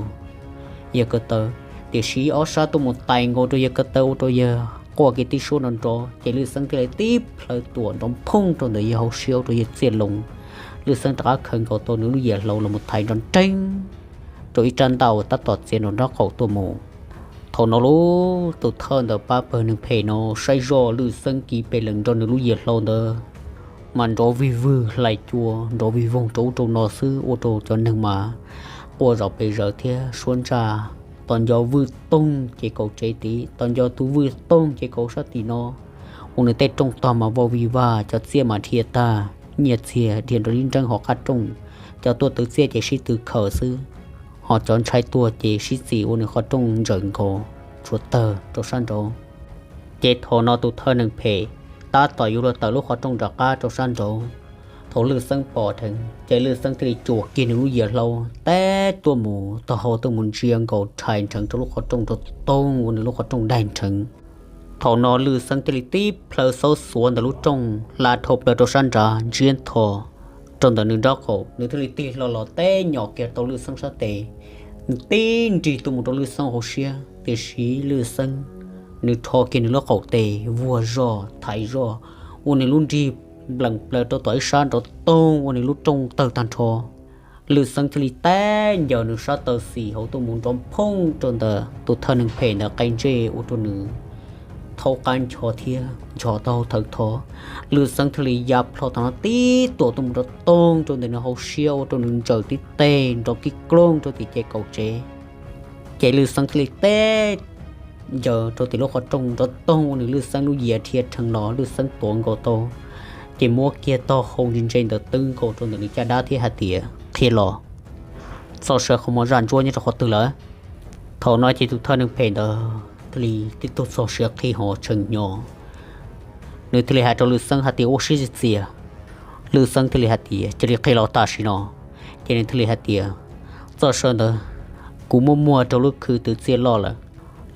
yawg ko taw, tiam sis ob sab tuaj mus tais nkaus rau yawg ko taw ua rau yawg quaj kiag tib suab nrov nrov, ces Lwj Xeeb thiaj li tib plhaw tuam nrov phooj rau ntawm yawg hauv siab ua rau yawg txiaj loo. Lwj Xeeb rov qab khaws nkaus tau nws lub yias hlau los mus thaiv nrov nreeg rau ib rab ntaj uas tab tom txiav nraum nraub qaum tuaj mus. Thaum no lub tus thawj ntawd pab pawg neeg phem no saib zoj Lwj Xeeb kiv pes lees nrog nws lub yias hlau ntawd mas nrov vig vwg hlais cua, nrov vig voog rau ub rau no xwb ua rau cov neeg mas quaj zom pes zaws thiab suab ntsaj. Tom nco vwj toog ces kaum tsev tid, tom nco tus vwj toog ces kaum sab tim no, ua nws tej rooj tog mas vau vig vag, cov txiaj mas dhia tag, nyiaj txiag dhia nrov li nreeb hauv qab rooj. Cov tuaj twv txiaj ces sib tw khaws xwb, ho cov ntshai tuag ces sib txim ua nws qhov rooj ntsawm nkaus tshuav tawg rau sab nraud. Ces thaum no tus thawj neeg phem tab tom yuav luag tawm lub qhov rooj rov qab rau sab nraud. Thaum Lwj Xeeb pom dheev ces Lwj Xeeb thiaj li cuam kiag nws lub yias hlau teb tuaj mus taub hau tuaj mus ntsia nkaus rhais nrheev rau lub qhov rooj nrov toog ua nws lub qhov rooj daig nrheev. Thaum no Lwj Xeeb thiaj li tib plhaw xaub xuav ntawm lub rooj hla dhau plaws rau sab nrad ntsiab ntho rau ntawm nws nraub qaum, nws thiaj li tig hlo los teb nyom kiag tau Lwj Xeeb sab tes. Nws tib nrig tuaj mus rau Lwj Xeeb hauv siab, tiam sis Lwj Xeeb nws rho kiag nws lub qaum tes vuag zog thaiv zoj, ua nws lub nrig nplees plaws rau tom ib sab nrov toog ua nws lub rooj tawg tag nrho. Lwj Xeeb thiaj li teb ncaws nws sab taw xis hauv tuaj mus nrov phooj rau ntawm tus thawj neeg phem ntawd qe ntsej ua rau nws thaub qab ncho thiab ncho taub hau thawv tho. Lwj Xeeb thiaj li ya plho tag no tib tuam tuaj mus nrov toog rau ntawm nws hauv siab ua rau nws ntsaws tib teg nrov kib kloog rau tim ces kaum tsev. Ces Lwj Xeeb thiaj li teb ncaws rau tim lub qhov rooj nrov toog ua nws Lwj Xeeb lub yias dhia rhees los Lwj Xeeb tuav nkaus tau, ces muab kiag taub hau ntse ntse ntawd twb nkaus rau ntawm nws caj dab thiab hais tias, Qhia los, txoj saw qhov muag zaj ntsuab nyob rau qhov twg lawm? Thaum no ces tus thawj neeg phem ntawd thiaj li tib tug txog siav qhi hos tshee hnyo. Nws thiaj li hais rau Lwj Xeeb hais tias, Ua siab txias txias. Lwj Xeeb thiaj li hais tias, Cia li qhia los tam sim no. Ces nws thiaj li hais tias, Txoj saw ntawd kuv muab muag rau lub khw twv txiaj loj lawm.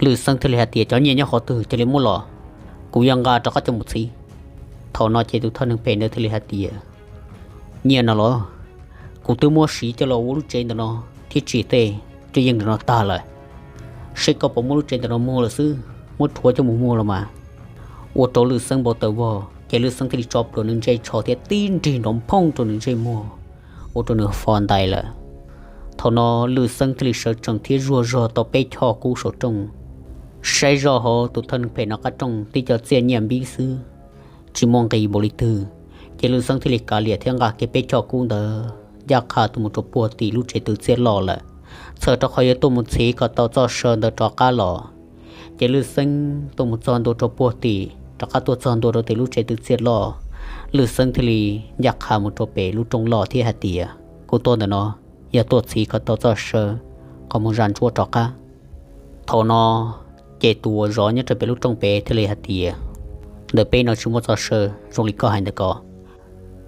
Lwj Xeeb thiaj li hais tias, Cov nyiaj nyob qhov twg cia li muab los, kuv yuav nqa rov qab coj mus txhiv. Thaum no ces tus thawj neeg phem ntawd thiaj li hais tias, Nyiaj no los kuv twb muab siv coj los ua lub tsev ntawm no thiab tsim tej tsev yeej ntawm no tag lawm. Seb koj puas muab lub tsev ntawm no muag lawm xwb, muab rhuav coj mus muag los mas. Ua rau Lwj Xeeb npau taws vog, ces Lwj Xeeb thiaj li tso plhuav nws ntsej tsho thiab tib nrig nrov phooj rau nws ntsej muag, ua rau nws fo ntais lawm. Thaum no Lwj Xeeb thiaj li sawv tsees thiab zuag zog tau peb choj kub saum rooj. Saib zoj hauv tus thawj neeg phem no qab rooj tib co txiaj nyiaj npib xwb, tsis muaj nqis npaum li twg. Ces Lwj Xeeb thiaj li kav liam thiab nqa kiag peb choj kub ntawd ncaj qha tuaj mus rau puag tim lub tsev twv txiaj loj lawm, txhawm rau qhov yuav tuaj mus txhiv kom tau txoj saw ntawd rov qab los. Ces Lwj Xeeb tuaj mus txog ntua rau puag tim, rov qab tuaj txog ntua rau tim lub tsev twv txiaj loj, Lwj Xeeb thiaj li ncaj qha mus rau pem lub rooj loj thiab hais tias, Kuv tuaj ntawm no yog tuaj txhiv kom tau txoj saw qhov mus zas ntsuab rov qab. Thaum no ces tus uas zov nyob rau pem lub rooj pem thiaj li hais tias, Ntawm peb no tsis muaj txoj saw zoo li koj hais ntawd ko.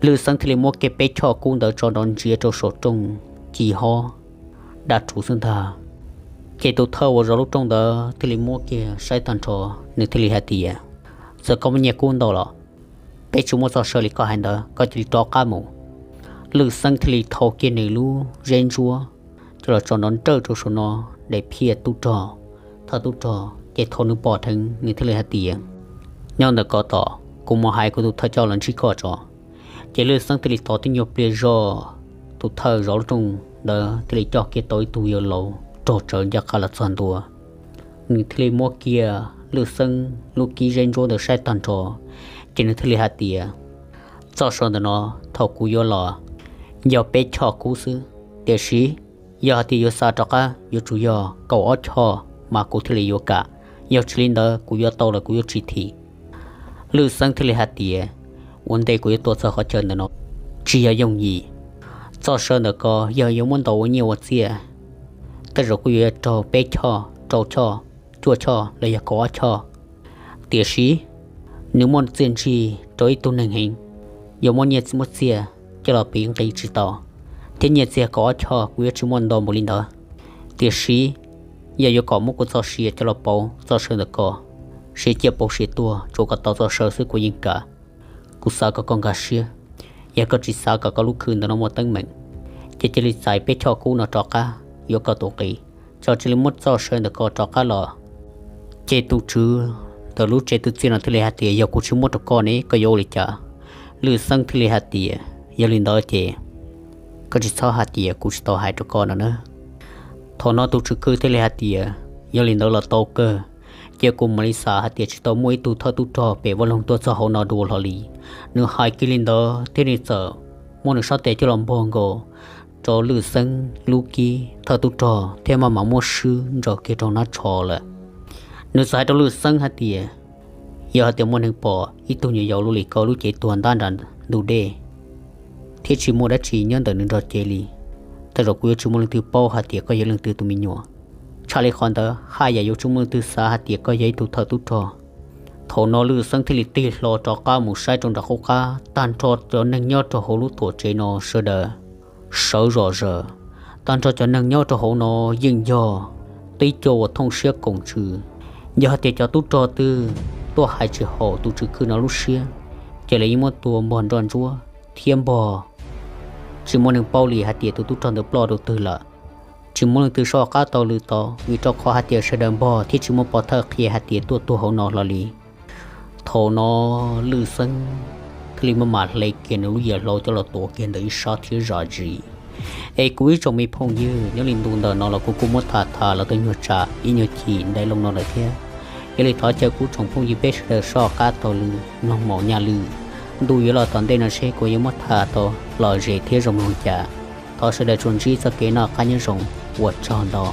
Lwj Xeeb thiaj li muab kiag peb choj kub ntawd tso nrov ntsiav rau saum rooj ci hob dab rhuv xwb ntag. Ces tus thawj uas zov lub rooj ntawd thiaj li muab kiag saib tag nrho, nws thiaj li hais tias, Txawm koj muaj nyiaj kub ntau los peb tsis muaj txoj saw li koj hais ntawd, koj cia li rov qab mus. Lwj Xeeb thiaj li thau kiag nws lub zeb ntsuab coj los tso nrov nrawj rau saum no, daim phiaj tub rog, thawj tub rog, ces thaum nws pom dheev nws thiaj li hais tias, Nyob ntawm ko tos, kuv mus hais kuv tus thawj coj los ntsib koj tso. Ces Lwj Xeeb thiaj li tos tib nyuag pliag zog, tus thawj zov lub rooj ntawd thiaj li coj kiag tau ib tug yawg laus rog tsawv ncaj qha los txog ntua. Nws thiaj li muab kiag Lwj Xeeb lub kib zeb ntsuab ntawd saib tag nrho, ces nws thiaj li hais tias, Txoj saw ntawm no thaum kuv yuav los yog peb choj kub xwb, tiam sis yog hais tias yuav xa rov qab yuav tsum yog kaum ob choj mas kuv thiaj li yuav kam, yog tsis li ntawd kuv yuav tau los kuv yuav tsis thim. Lwj Xeeb thiaj li hais tias, Ua ntej kuv yuav tuaj txog qhov chaw ntawm no tsis yog yooj yim. Txoj saw ntawm ko yog yuav muab ntaus ua nyiaj ua txiaj, tej zaum kuj yuav raug peb choj, rau choj, cuaj choj los yog kaum ob choj. Tiam sis nws muaj txiaj ntsig rau ib tug neeg heev, yuav muab nyiaj muab txiaj coj los piv nqi tsis tau, thiab nyiaj txiag kaum ob choj kuv yuav tsis muaj ntau npaum li ntawd. Tiam sis yog yuav kom muab kuv txoj sia coj los pauv txoj saw ntawm ko, siav ciaj pauv siav tuag tsuas kom tau txoj saw xwb kuv yeej kam. Kuv xav kom koj nkag siab, yog koj tsis xav kom koj lub khw ntawm no muaj teeb meem, ces cia li txais peb choj kub no rov qab yuav koj tus qis, tso cia li muab txoj saw ntawm ko rov qab los. Ces tus tswv ntawm lub tsev twv txiaj no thiaj li hais tias, Yog kuv tsis muab rau koj ne koj yuav ua li cas? Lwj Xeeb thiaj li hais tias, Yog li ntawd ces koj tsis txhob hais tias kuv tsis tau hais rau koj no na. Thaum no tus tswv khw thiaj li hais tias, Yog li ntawd los tau kawg, ces kuv mam li xav hais tias tsis tau muaj ib tug thawj tub rog pem vaj loog tuaj txog hauv no dua hlo li. Nws hais kiag li ntawd thiab nws txawm muab nws sab tes coj los npog nkaus rau Lwj Xeeb lub kib thawj tub rog thiab maj mam muab swb ntsaws kiag rau hnab tsho lawm. Nws txawm hais rau Lwj Xeeb hais tias, Yog hais tias muaj neeg pom ib tug nyuam yaus lub li koj lub cev tuag ntab nram ntug dej thiab tsis muaj dab tsi nyob ntawm nws nrog cev li, tej zaum kuv yuav tsis muaj leej twg paub hais tias koj yog leej twg tus me nyuam. Tshaj li qhov ntawd haj yam yuav tsis muaj leej twg xav hais tias koj yog ib tug thawj tub rog. Thaum no Lwj Xeeb thiaj li tig hlo rov qab mus saib rau nram qub qab, tag nrho cov neeg nyob rau hauv lub tuam tsev no sawv daws sawv zom zaws. Tag nrho cov neeg nyob rau hauv no yeej yog tib co uas thooj siab koom ntsws. Yog hais tias cov tub rog twg tuaj hais tsis haum tus tswv khw no lub siab, ces lawv yeej muab tua npog nroj ntsuab thiab npog, tsis muaj neeg paub li hais tias tus tub rog ntawd ploj rau twg lawm. Tsis muaj leej twg soj qab taug lw tau, vim rau qhov hais tias sawv daws npog thiab tsis muaj pov thawj qhia hais tias tuaj tuag hauv no hlo li. Thaum no Lwj Xeeb thiaj li maj mam hle kiag nws lub yam hlau coj los tuav kiag ntawm ib sab thiab zam zis. Es kuv ib tsoom me phooj ywg, nyob li ntu ntawm no los kuv kuj muab tham tham los tau nyuag tsam ib nyuag chim ntev loo no lawm thiab. Yog li thov caw kuv tsoom phooj ywg peb sawv daws soj qab taug lw mloog maum nyaj lwj. Ntu yuav los tom ntej no seb kuv yuav muab tham tau lom zem thiab zoo mloog cas. Thov sawv daws tsuas ntsib txoj kev noj qab nyob zoo, ua tsaug ntau.